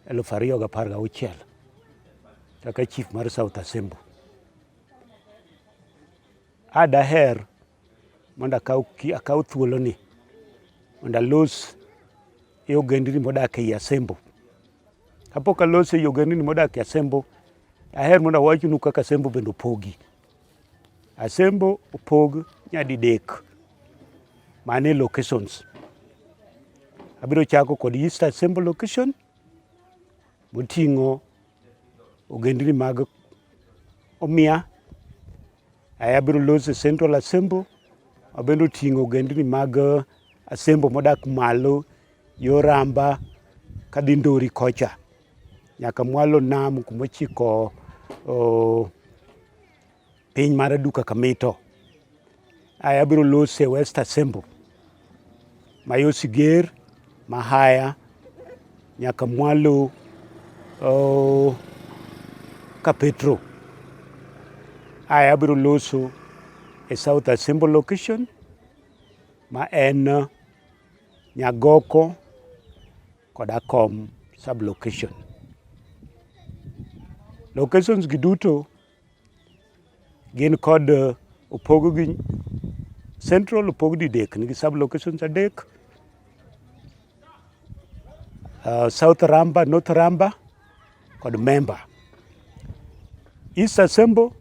2016 kaka chief mar South Asembo. A daher mondo akaw thuoloni mondo alos e ogendni modak ei Asembo. Kapok aloso ei ogendni modak e Asembo, daher mondo awachnu kaka Asembo bende opogi. Asembo opog nyadidek mane locations. Abiro chako kod East Asembo location moting'o ogendni mag Omia. Ae abiro loso Central Asembo mabende oting'o ogendni mag Asembo modak malo yo Ramba kadhi Ndori kocha nyaka mwalo nam kumochiko piny mar Aduka Kamito. Ae abiro loso e West Asembo ma yo Siger, Mahaya nyaka mwalo Kapetro. Ae abiro loso e South Asembo location ma en Nyagoko kod Akom sub location. Locations gi duto gin kod opog gi Central opog didek nigi sub locations adek. South Ramba, North Ramba kod Memba. East Asembo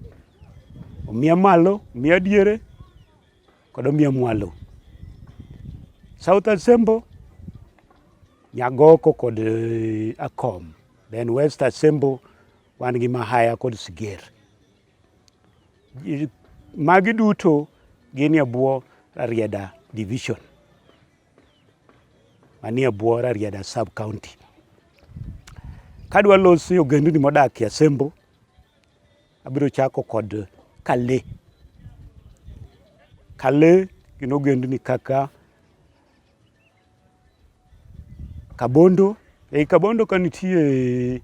omiya malo, omiya diere kod omiya mwalo. South Asembo Nyagoko kod Akom. Then West Asembo wan gi Mahaya kod Siger. Magi duto gin e bwo Rarieda division manie bwo Rarieda sub county. Kadwa loso e ogendni modak e Asembo, abiro chako kod Kale. Kale gin ogendni kaka Kabondo, ei Kabondo ka nitie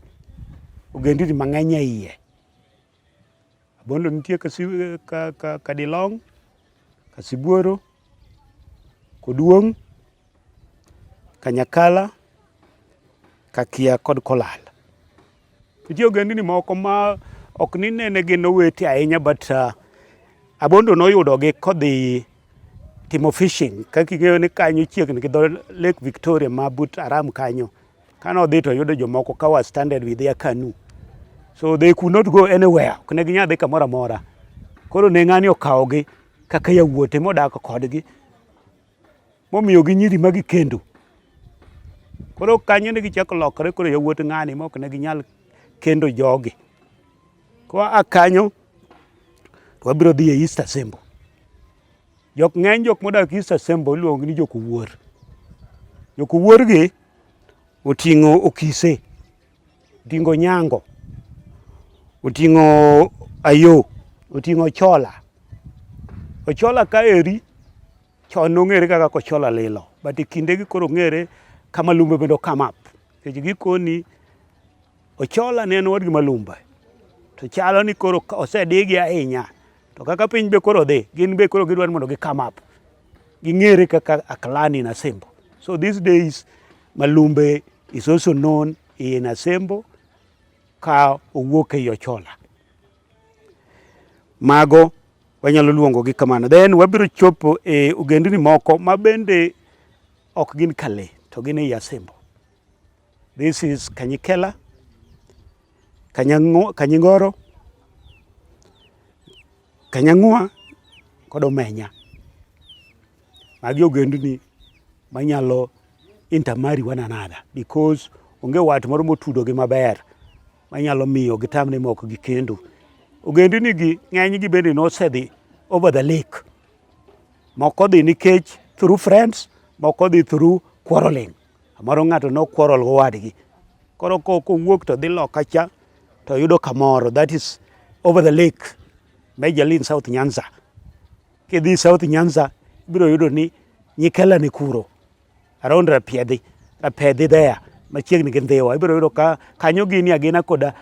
ogendini mang'eny e iye. Kabondo nitie Kadilong', Kasibuoro, Koduong', Kanyakala, Kakia kod Kolal. Nitie ogendini moko ma ok ni nene gin owete ahinya but Abondo noyudogi kodhi timo fishing kaka ing'eyo ni kanyo chiegni gi dho Lake Victoria ma but Aram kanyo. Kane odhi to oyudo jomoko ka was stranded with their canoe. So they could not go anywhere. Ok ne ginyal dhi kamoro amora. Koro ne ng'ani okawogi kaka yawuote modak kodgi momiyogi nyiri ma gikendo. Koro kanyo ne gichako lokore koro yawuot ng'ani ma ok ne ginyal kendo jogi. Koa a kanyo to wabiro dhi e East Asembo. Jok ng'eny jok modak East Asembo iluongo ni jok Owuor. Jok Owuor gi oting'o Okise, oting'o Nyango, oting'o Ayo, oting'o Ochola. Ochola kaeri chon nong'ere kaka Kochola Lilo, but e kindegi koro ong'ere ka Malumbe bende o come up. Nikech gikoni Ochola ne en owadgi Malumbe, to chalo ni koro osedigi ahinya. To kaka piny be koro dhi, gin be koro gidwaro mondo gi come up. Ging'ere kaka a clan in Asembo. So these days, Malumbe is also known in Asembo ka owuok ei Ochola. Mago wanyalo luongo gi kamano. Then wabiro chopo e ogendni moko ma bende ok gin Kale to gin ei Asembo. This is Kanyikela, Kanyingoro, Kanyang'wa kod Omenya. Magi ogendni manyalo intermarry one another because onge wat moro motudogi maber manyalo miyo gitamre ma ok gikendo. Ogendni gi ng'eny gi bende nosedhi over the lake. Moko odhi nikech through friends, moko odhi through quarreling. Samoro ng'ato no quarrel gi wadgi. Koro kowuok to dhi loka cha to yudo kamoro that is over the lake majorly in South Nyanza. Kidhi South Nyanza ibiro yudo ni Nyikela ni kuro around Rapiedhi, Rapedhi there machiegni gi Ndhiwa. Ibiro yudo ka kanyo gini agina koda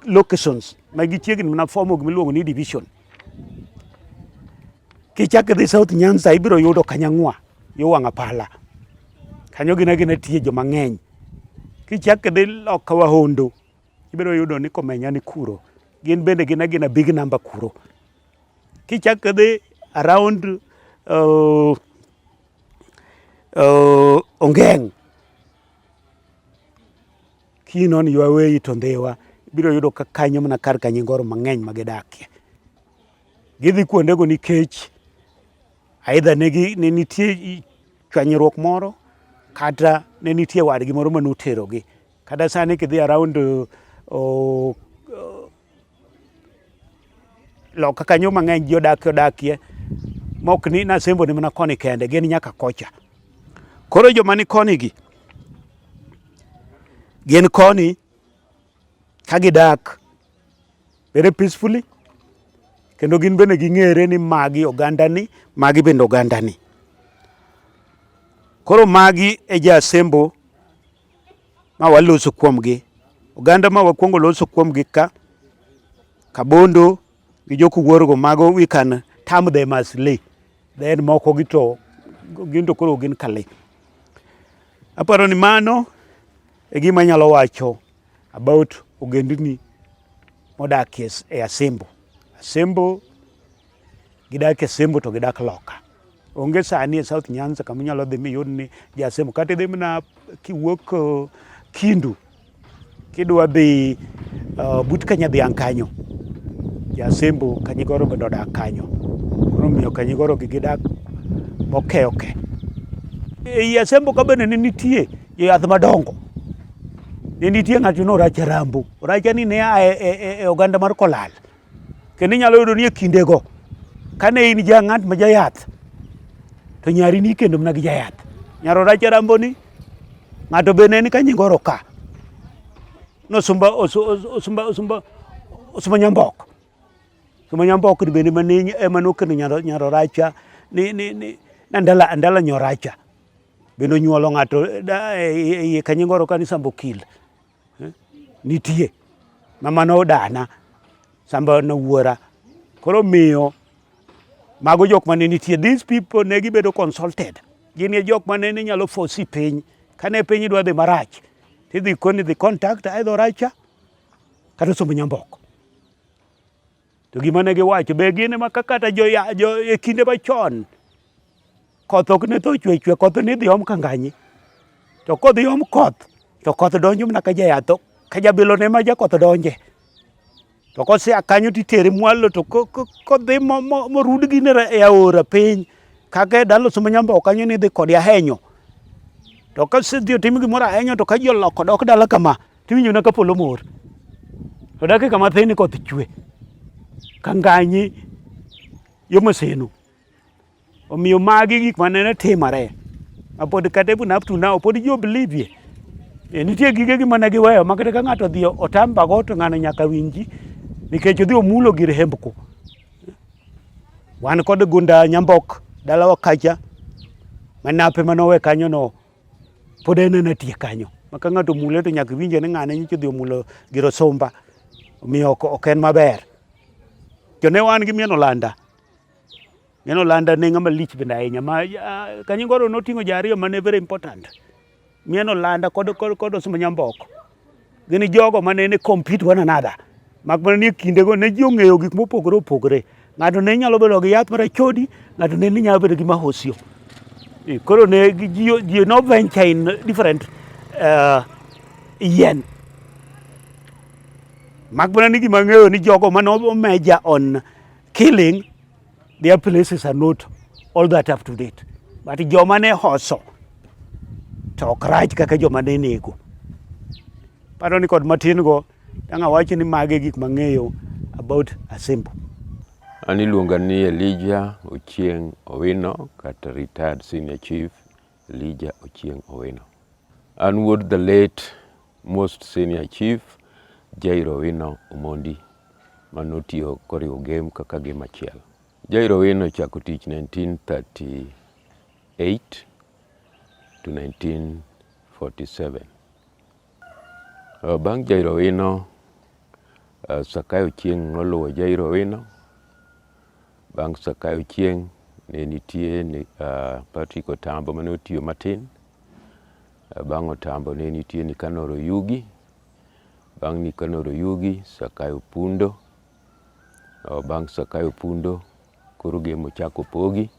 locations ma gichiegni mana formo gima iluongo ni division. Kichak idhi South Nyanza ibiro yudo Kanyang'wa yo wang' apala. Kanyo gin agina tiye joma ng'eny. Kichak idhi loka Wahondo ibiro yudo ni Komenya ni kuro. Gin bende gin agina big number kuro. Kichak idhi around Ongeng' Keen on your way to Ndhiwa ibiro yudo ka kanyo mana kar Kanyingoro mang'eny ma gidakie. Gidhi kuondego nikech either ne nitie chwanyruok moro kata ne nitie wadgi moro mane oterogi. Kata sani kidhi around loka kanyo mang'eny ji odak odakie mok ni nasembo ni mana koni kende gin nyaka kocha. Koro joma ni koni gi gin koni ka gidak very peacefully kendo gin bende ging'ere ni magi ogandani magi bende ogandani. Koro magi e jasembo ma waloso kuomgi. Oganda ma wakwongo loso kuomgi ka, Kabondo gi Jokuwuorgo mago we can term them as lee. Then moko gi to gin to koro gin ka lee. Aparo ni mano e gima anyalo wacho about ogendni modak e Asembo. Asembo gidak e Asembo to gidak loka. Onge sani e South Nyanza kama inyalo dhi miyud ni ja Asembo. Kata idhi mana kiwuok Kindu kidwa dhi but Kanyadhiang' kanyo, ja Asembo Kanyigoro bende odak kanyo. Koro omiyo Kanyigoro gi gidak moke oke. Ei Asembo ka bende ne nitie joyath madongo. Ne nitie ng'ato ni Oracha Rambo. Oracha ni ne a e oganda mar Kolal. Kendo inyalo yudo ni e kindego kane in ja ng'at ma jayath to nyari ni ikendo mana gi jayath. Nyar Oracha Rambo ni ng'ato be ne ni ka Nyingoro ka. Nosumba osumba osumba osumba Nyambok. Osumba Nyambok ni bende mane ema nokendo nyar Oracha ni Andala Andala Nyoracha. Bende onyuolo ng'ato e iye ka Nyingoro ka ni Sambo Okil. Nitie ma mano dana samba wuora. Koro miyo mago jok mane nitie these people ne gibedo consulted. Gin e jok mane nyalo foresee piny. Kane piny dwa dhi marach tidhi koni dhi contact either Oracha kata Osumba Nyambok. To gima ne giwacho be gin ema kata jo, jo e kinde machon koth ok ne tho chwe chwe koth ne idhi om kanganyi to kodhi om koth to koth donjo mana ka jayath ka jabilo ne ma jakoth donje to kosea kanyo titere mwalo to kodhi morud gine e aora piny kaka e dala Osumba Nyambok kanyo nidhi kode ahenyo to kosedhi otim gimoro ahenyo to ka ji oloko dok dala kama tiwinjo mana ka polo mor to dakika mathin ni koth chwe kanganyi yo Maseno. Omiyo magi gik mane timore ma pod kata even up to now pod ji believe e, nitie gige gi mane giweyo ma kata ka ng'ato odhi otamba go to ng'ano nyaka winji nikech odhi omulo gir hembko. Wan kod gunda Nyambok dalawa kacha manape manowe kanyo no pod en ena tie kanyo ma ka ng'ato omule to nyaka iwinje ni ng'ane nyocha odhi omulo gir osumba omiyo ok en maber. To ne wan gi mien olanda Mien olanda ne ng'ama lich bende ahinya ma Kanyingoro noting'o ji ariyo mane very important. Mien olanda kod kod kod Osumba Nyambok. Gin jogo mane ne compete one another. Mak mana ni e kindego ne ji ong'eyo gik mopogore opogore. Ng'ato ne nyalo bedo gi yath mar achodi, ng'ato ne nyalo bedo gi mahosio. Koro ne ji ji no venture in different yien. Mak mana ni gima ang'eyo ni jogo mane omeja on killing their places are not all that up to date. But joma ne hoso to ok rach kaka joma ne nego. Paro ni kod matin go dang' awach ni mage gik mang'eyo about Asembo. An iluonga ni Elijah Ochieng' Owino kata retired senior chief Elijah Ochieng' Owino. An wuod the late most senior chief Jairo Owino Omondi manotiyo koriwo Gem kaka Gem achiel. Jairo Owino ochako tich 1938 to 1947. Bang' Jairo Owino, Sakayo Ochieng' noluwo Jairo Owino. Bang' Sakayo Ochieng' ne nitie Patrick Otambo mane otiyo matin. Bang' Otambo ne nitie Nicanor Oyugi. Bang' Nicanor Oyugi, Sakayo Pundo. Bang' Sakayo Pundo, koro Gem ochako opogi.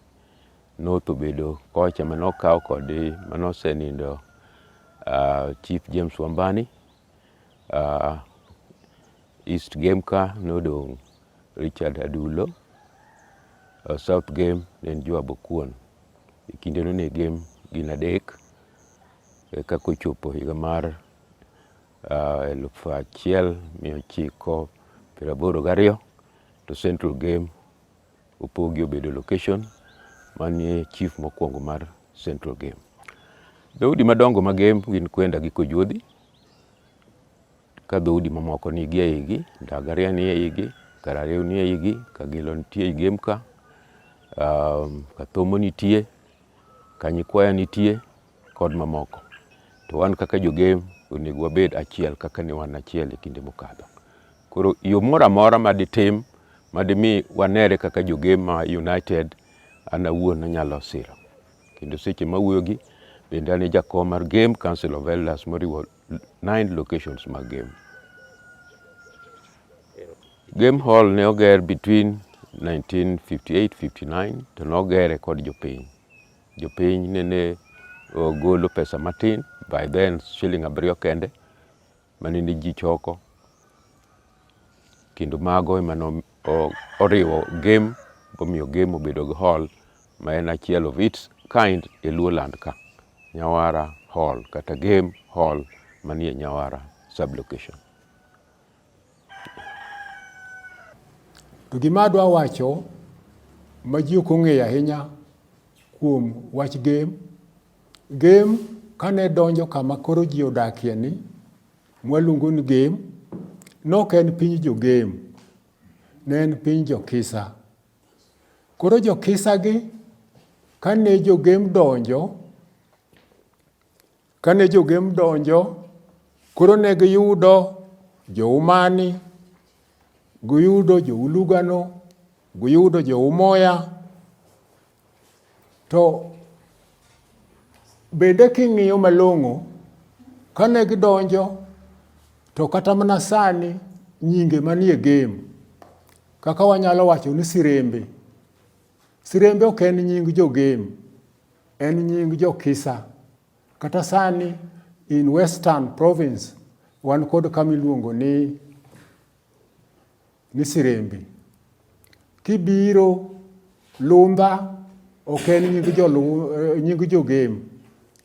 North obedo kocha mane okaw kod mane osenindo Chief James Wambani. East Gem ka nodong' Richard Adulo. South Gem ne en Joab Okuon. E kindeno ne Gem gin adek. Eka kochopo higa mar 1982 to Central Gem opogi obedo location manie chief mokwongo mar Central Gem. Dhoudi madongo mag Gem gin Kwenda gi Kojuodhi, ka dhoudi mamoko ni gi e igi, Ndagaria ni e igi, Karareu ni e igi, Kagilo nitie e Gem ka, Kathomo nitie, Kanyikwaya nitie kod mamoko. To wan kaka jogem onego wabed achiel kaka ne wan achiel e kinde mokadho. Koro yo moro amora ma ditim ma dimi wanere kaka jogem ma united an awuon anyalo siro. Kendo seche mawuoyogi bende an e jakom mar Gem Council of Elders moriwo 9 locations mag Gem. Gem Hall ne oger between 1958-59 to nogere kod jopiny. Jopiny nene golo pesa matin by then shilling abiriyo kende manene ji choko kendo mago ema oriwo Gem omiyo Gem obedo gi hall ma en achiel of its kind e Luoland ka, Nyawara Hall kata Gem Hall manie Nyawara sub-location. To gima adwa wacho ma ji ok ong'eyo ahinya kuom wach Gem, Gem kane donjo kama koro ji odakie ni, mwaluongo ni Gem, nok en piny jo Gem, ne en piny jo Kisa. Koro jo Kisa gi kane jo Gem donjo, kane jo Gem donjo, koro ne giyudo jo Umani, giyudo jo Ulugano, giyudo jo Umoya. To bende king'iyo malong'o, kane gidonjo, to kata mana sani nyinge manie Gem, kaka wanyalo wacho ni Sirembe. Sirembe ok en nying jo Gem, en nying jo Kisa. Kata sani in Western Province wan kod kama iluongo ni Sirembe. Kibiro Lunda ok en nying jo Gem,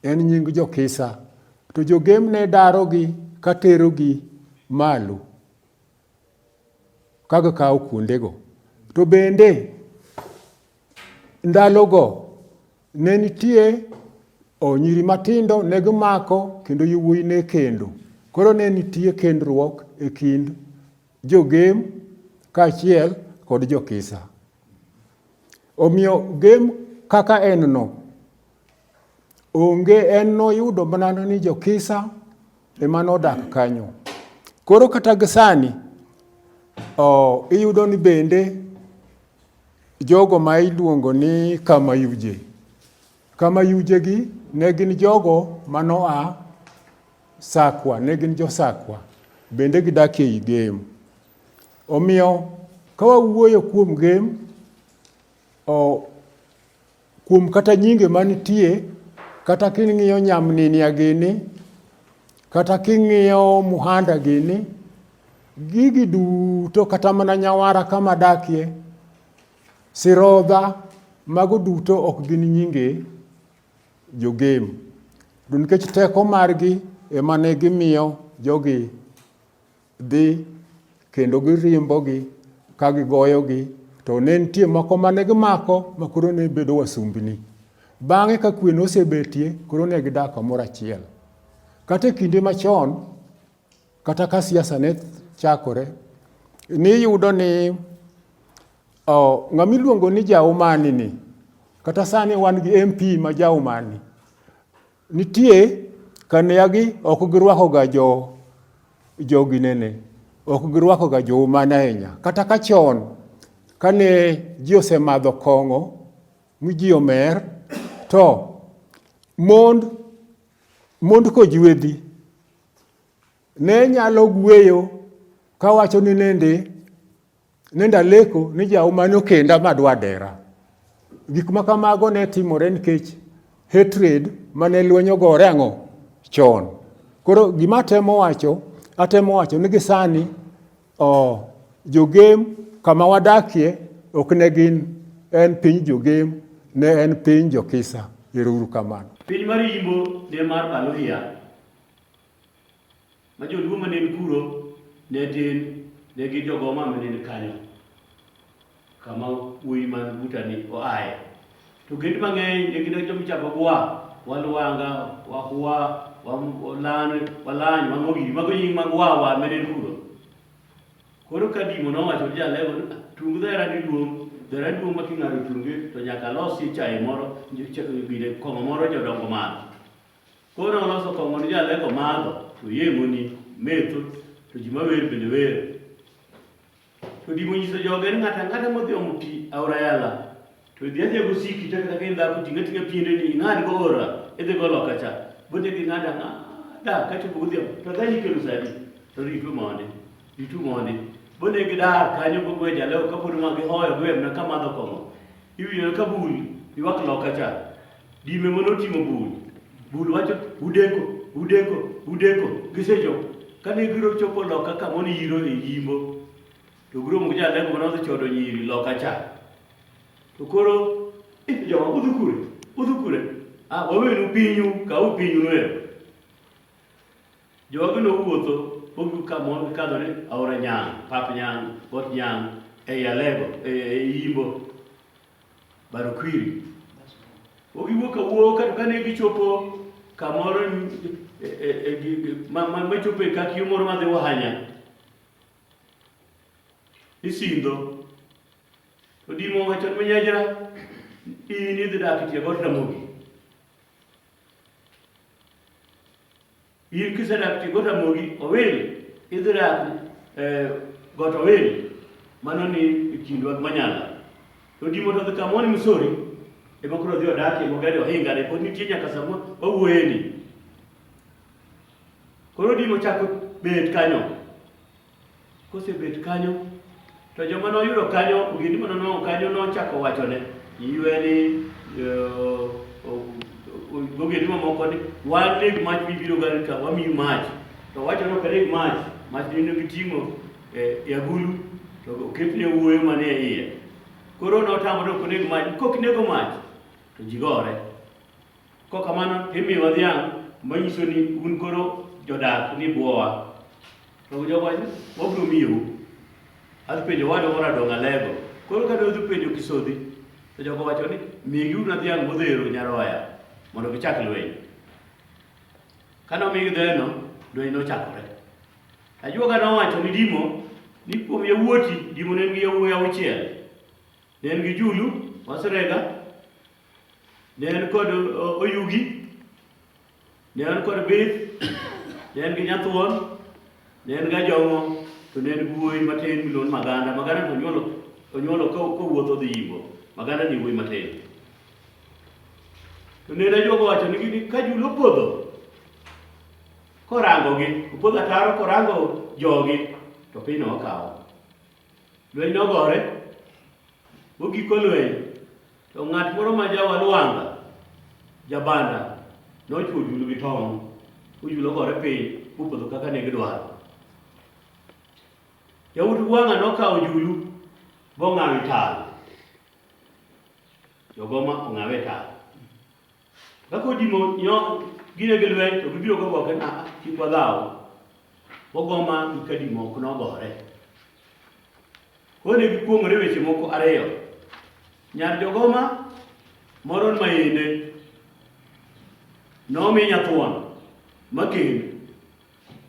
en nying jo Kisa. To jo Gem ne darogi katerogi malo ka gikawo kuondego. To bende ndalogo ne nitie nyiri matindo ne gimako kendo yawuoyi ne kendo. Koro ne nitie kendruok e kind jo Gem kaachiel kod jo Kisa. Omiyo Gem kaka en no, onge en noyudo mana ni jo Kisa ema nodak kanyo. Koro kata gi sani, iyudo ni bende jogo ma iluongo ni Kamayuje. Kamayuje gi ne gin jogo manoa Sakwa, ne gin jo Sakwa, bende gidak ei Gem. Omiyo ka wawuoyo kuom Gem, kuom kata nyinge manitie, kata king'iyo Nyamninia gini, kata king'iyo Muhanda gini, Gigi duto kata mana Nyawara kama adakie, Sirodha, mago duto ok gin nyinge jogem. To nikech teko margi ema ne gimiyo jogi dhi kendo girimbogi ka gigoyogi to ne nitie moko mane gimako ma koro ne bedo wasumbni. Bang'e ka kwe nosebetie, koro ne gidak kamoro achiel. Kata e kinde machon, kata ka siasa ne chakore, niyudo ni oh, ng'ama iluongo ni Jaumani ni, kata sani wan gi MP ma Jaumani, nitie kaneyagi ok girwako ga jo jogi nene ok girwako ga joumani ahinya. Kata ka chon kane ji osemadho kong'o mi ji omer to mond mond kojwedhi ne nyalo gweyo kawacho ni nende nende aleko ni jaumani okenda madwa dera. Gik ma kamago ne timore nikech hatred mane lweny ogore ang'o chon. Koro gima atemo wacho, atemo wacho ni gisani oh, jogem kama wadakie ok ne gin en piny jogem, ne en piny jokisa. Ero uru kamano. Piny mar Yimbo ne mar Baluhya. Ma joluo mane ni kuro ne tin, ne gin jogoma mane ni kanyo kama wuoyi man buta ni oaye. To ogendni mang'eny ne gin joma ichako gwa, Walwanga, Wahwa, Walan, Walany, Wang'o gini, mago nying mag wawa mane ni kuro. Koro ka Dimo nowacho ni Jalego ni "Ah, tung dhera ni duong', dhera duong' ma king'ado tunge to nyaka losie chae moro, gine kong'o moro jodongo madho. Koro noloso kong'o ni jalego madho, to yeng'oni, metho, to ji mawer bende wer. To dimo nyiso joge ni ng'ato ang'ata modhi omo pi aora yala, to idhi adhiya gosiki to kata ka in dhako ting' ating'a piendeni ing'ad go ora, idhi go loka cha. Bonde ging'ado ang'ada kachopo godhiambo, to dhani ikelo sadi, to ritu mondi, ritu mondi. Bonde gidar kanyo gogwe jalego kapod ma gihoyo giwe mana ka madho kong'o. Iwinjo ka bul ywak loka cha. Dime mane oting'o bul. Bul wacho udeko, udeko, udeko. Gisechopo. Kane giro chopo loka kama ne yiro e yimbo, to giromo gi jalego mane odhi chodo nyiri loka cha. To koro eh, jowa udhi kure? Udhi kure? Ah, wawenu pinyu, kawu pinyu noero. Jogi nowuotho mogik kama gikadho ni aora Nyang', pap Nyang', got Nyang', ei Alego, ei Yimbo. Barukwiri. Ogiwuok awuoka to kane gichopo kamoro machopo e kakiyo moro madhi Wahanya, Isindho, to Dimo owacho ni Manyajra, in idhi dak e tie got Ramogi. In kisedak tie got Ramogi, Owil, idhi dak eh, got Owil, mano ni e kindwa gi Manyala. To Dimo to dhi kamoro ni Misori, ema koro odhi odakie mogero ohinga ne pod nitie nyaka sama wawuoyeni. Koro Dimo chako bet kanyo. Kosebet kanyo, to joma noyudo kanyo, ogendini mane onwang'o kanyo nochako wachone, ywe ni ogendini mamoko ni wan neg mach mibiro gari ka wamiyu mach. To wacho ni ok aneg mach, mach nene giting'o e agulu to oketne wuoyo manie iye. Koro notamore ok oneg mach, kok inego mach to ji gore. Kok kamano to imiyowa dhiang' manyiso ni un koro jodak ni bwowa. To jogo wacho ni wabiro miyou. Adhi penjo owadwa moro adong' Alego. Koro kane odhi penjo Kisodhi, to jogo wacho ni migiuru dhiang' modhero nyaroya mondo gichak lweny. Kane omigi dheno, lweny nochakore. Ajuoga nowacho ni Dimo ni kuom yawuoti, Dimo ne nigi yawuoyi auchiel. Ne en gi Julu, Wasrega, ne en kod Oyugi, Ne en kod Bith, ne en gi Nyathuon, ne en gi Ajong'o, to ne en gi wuoyi matin miluongo ni Maganda. Maganda to onyuolo onyuolo kowuotho odhi Yimbo. Maganda ni wuoyi matin. To ne ajuoga owacho nigi ni ka Julu opodho, korangogi, opodho ataro korango jogi, to piny no okawo. Lweny nogore, mogiko lweny, to ng'at moro ma jawalwanga, jabanda, nochwo Julu gi tong', Julu ogore piny, mopodho kaka ne gidwaro. Yawuot Gwang'a nokawo Julu bong'awo e tal. Jogoma ong'awe e tal. Ka kodimo nyo gine gi lweny to gibiro gogoke na kik wadhaw. Ogoma gi Kadimo ok nogore. Koro ne gikuong'ore weche moko ariyo. Nyar jogoma moro mayende nomi nyathuon makend.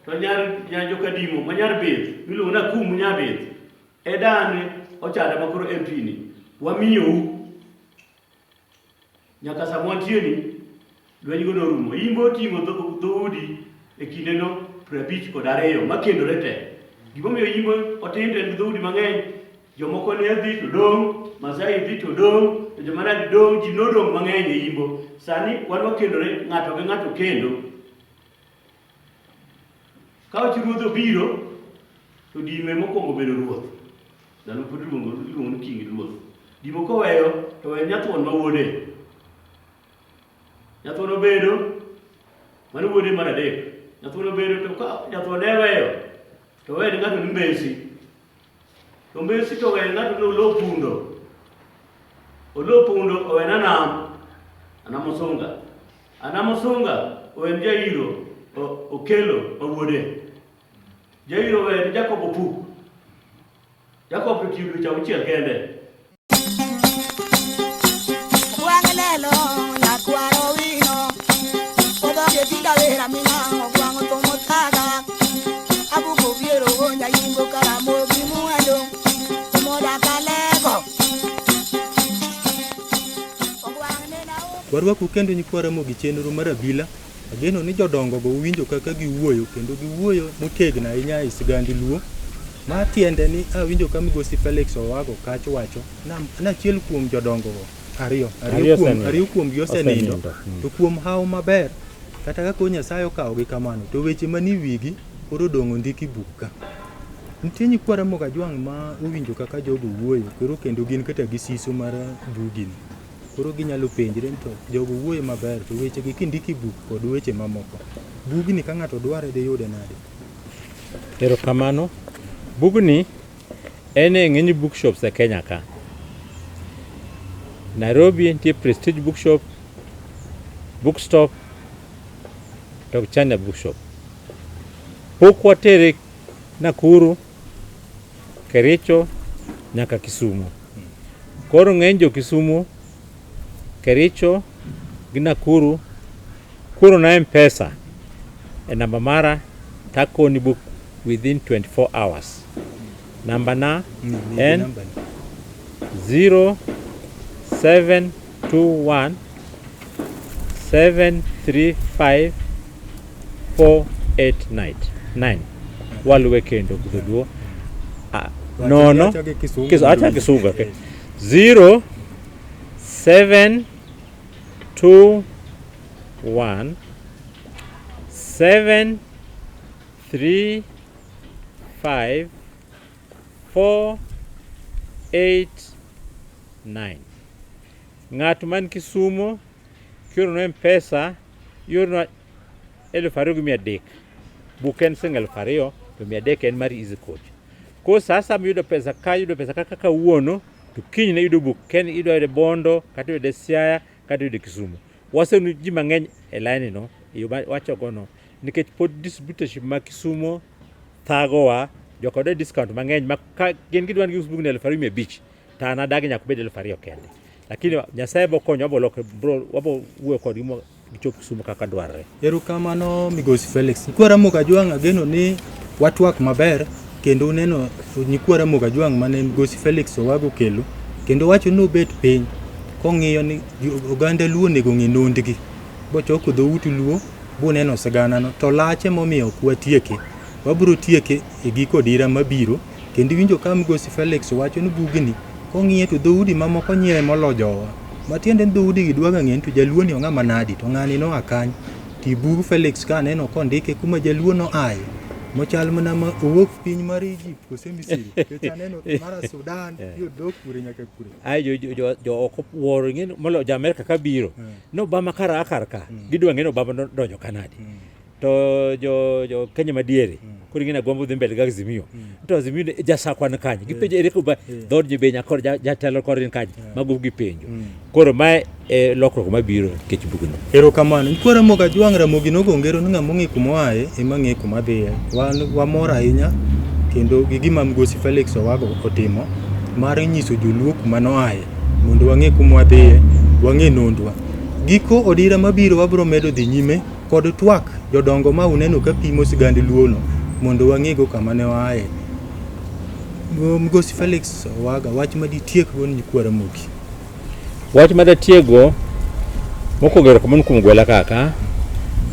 To nyar nyar jokadimo ma nyar bith miluongo ni Akumu nyabith e dane ochanda ma koro MP ni wamiyou Nyaka sama wantieni, lwenygo norumo. Imbo oting'o dhoudi e kindeno 52 makendore te. Gimomiyo Imbo otin to en gi dhoudi mang'eny, jomoko ne dhi to dong', Masai dhi to dong', to joma nadi dong', ji nodong' mang'eny e Imbo. Sani wan wakendore ng'ato gi ng'ato kendo. Ka wach ruodh obiro, to dime mokwongo bedo ruoth. Ndalo pod iluongo iluongo ni king ruoth. Dimo koweyo to we nyathuon ma wuode. Nyathuon obedo mano wuode mar adek. Nyathuon obedo to ka nyathuon ne weyo to we ne ng'ato ni mbesi. To mbesi to we ng'ato ni olo pundo. Olo pundo owe na nam. Anam osunga. Anam osunga owe ne Jairo okelo ma wuode. Jairo owe ne Jacob Opuk. Jacob to tiyo dweche auchiel kende. Gwang' lelo nyakwaro wino Odhoge tinda wera mina ogwang' othomo thaga Abuko biero gonya yimbo karamogi mwalo Omoda kalego Ogwang' nena Warwaku kendo nyikwa Ramogi chenro mar abila. Ageno ni jodongo go uwinjo kaka giwuoyo kendo giwuoyo motegno ahinya e sigand Luo. Ma tiende ni awinjo ka Migosi Felix Owago Kach wacho na achiel kuom jodongo go ariyo Ariyo osenindo. ariyo kuomgi osenindo Osenindo, to kuom hawo maber kata ka koro Nyasaye okawogi kamano to weche manie wigi koro odong' ondiki buk ka. Nitie nyikwa Ramogi Ajwang' ma owinjo kaka jogo wuoyo koro kendo gin kata gi siso mar bugini. Koro ginyalo penjre ni to jogo wuoyo maber to wechegi kindiko e buk kod weche mamoko, bugni ka ng'ato dware diyude nade? Erokamano. Bugni en e ng'eny bookshops e Kenya ka. Nairobi nitie Prestige Bookshop, Bookstop to gi China Bookshop. Pok watere Nakuru, Kericho nyaka Kisumu. Koro ng'eny jo Kisumu, Kericho gi Nakuru koro na M-Pesa e namba mara takoni book within 24 hours. Namba na en 0721 735 489 9 waluwe kendo dholuo Ah, nono Acha gi Kisungu acha mondo kisungu okay. 0 7 2 1 7 3 5 4 8 9 ng'at man Kisumo kiorona M-Pesa iorona 2300 buk en siling 2000 to 300 en mar Easy Coach. Koro sa asaya miyudo pesa ka yudo pesa kaka kawuono to kinyne iyudo buk ken idwa yude Bondo kata iyude Siaya kata iyude Kisumu. Waseyudo ji mang'eny e line no e yo ma wachogo no nikech pod distributorship ma Kisumo thagowa joka dwa discount mang'eny ma ka gin gidwa ni gius bugni 2500 to an adagi nyaka obed 2000 kende. Lakini Nyasaye bo konyo wabo loko bro wabo wuoyo kodgi mo gichop Kisumu kaka dwarre. Erokamano Migosi Felix. Nyikwa Ramogi Ajwang' ageno ni watwak maber kendo uneno nyikwa Ramogi Ajwang' mane Migosi Felix Owago okelo kendo wacho ni obet piny kong'iyo ni oganda Luo onego ong'e nondgi bochoko dhout Luo buneno siganano to lach emomiyo ok watieke. Wabiro tieke e giko dira mabiro kendo iwinjo ka Migosi Felix wacho ni bugni kong'iye to dhoudi mamoko nyiere molo jowa. Matiende ni dhoudi gi dwaga ng'e ni to jaluo ni ong'ama nadi to ng'ani noa kanye. To i bug Felix ka aneno kondike kuma jaluo noaye mochal mana ma owuok piny mar Egypt kose Misri nikech aneno mara Sudan yeah. dhok kure nyaka kure. Ai jo jo jo, jo oko wuoro ng'e molo jo Amerika ka biro. No Obama kara kar ka. Gidwa ng'e ni Obama nodonjo kanadi. To jo jo Kenya madiere koro ing'e ni Agwambo dhi mbele gi Azimio. To Azimio ni jasakwa ni kanye? Gipenjo ere kuma dhood Jobeny kod jatelo kod ni kanye? Mago gipenjo. Koro mae e lokruok mabiro nikech bugno. Erokamano. Nyikwa Ramogi Ajwang' Ramogi nogo ngero ni ng'ama ong'e kuma oaye ema ng'e kuma dhiye. Wan wamor ahinya kendo gi gima Mgosi Felix Owago otimo mar nyiso joluo kuma noaye mondo wang'e kuma wadhiye, wang'e nondwa. Giko odira mabiro wabiro medo dhi nyime kod twak jodongo ma uneno ka pimo sigand Luo no mondo wang'ego kama ne waaye. Mgosi Felix Owaga, wach ma ditiekgo ni nyikwa Ramogi. Wach ma datiego mokwongo erokamano kuom gwela kaka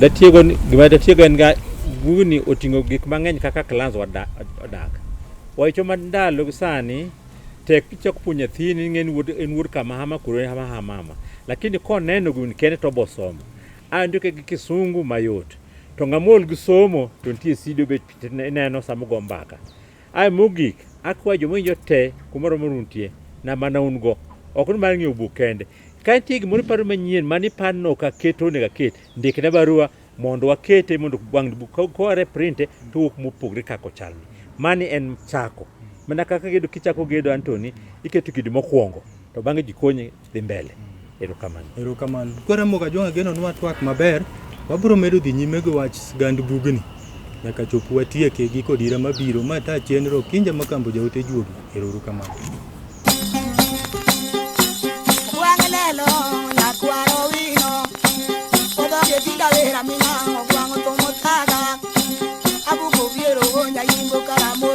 datiego gima datiego en ga bugni oting'o gik mang'eny kaka clans odak. Wacho ma ndalo sani tek kichako puonjo nyathini ing'e ni en wuod kama hama kuro hama hama hama. Lakini koneno gini kende to obo somo. Andike gi kisungu mayot. To ng'ama ol gi somo to nitie sidio be ineno sama ugo mbaka. Ae mogik, akwayo joma winjo te kumoro amora untie, na mana un go. Ok ni mar ng'iewo buk kende. Ka nitie gimoro iparo manyien mane iparo ni ok aketo onego aket, ndikna barua mondo wakete mondo wang' buk koa reprinte to owuok mopogre kaka ochalni. Mani en chako. Mana kaka gedo kichako gedo Anthony, iketo kidi mokwongo to bang'e ji konyi dhi mbele. Erokamano. Erokamano. Koro Ramogi Ajwang' ageno ni watwak maber. Wabiro medo dhi nyime gi wach sigand bugni nyaka chop watieke gi kodira mabiro. Ma ta chenro Kinja Makambo jaote juogi. Ero uru kamano. Ogwang' lelo nyakwaro wino odhoge tinda wera mina ogwang' othomo thaga abuko biero nyaimbo karamo.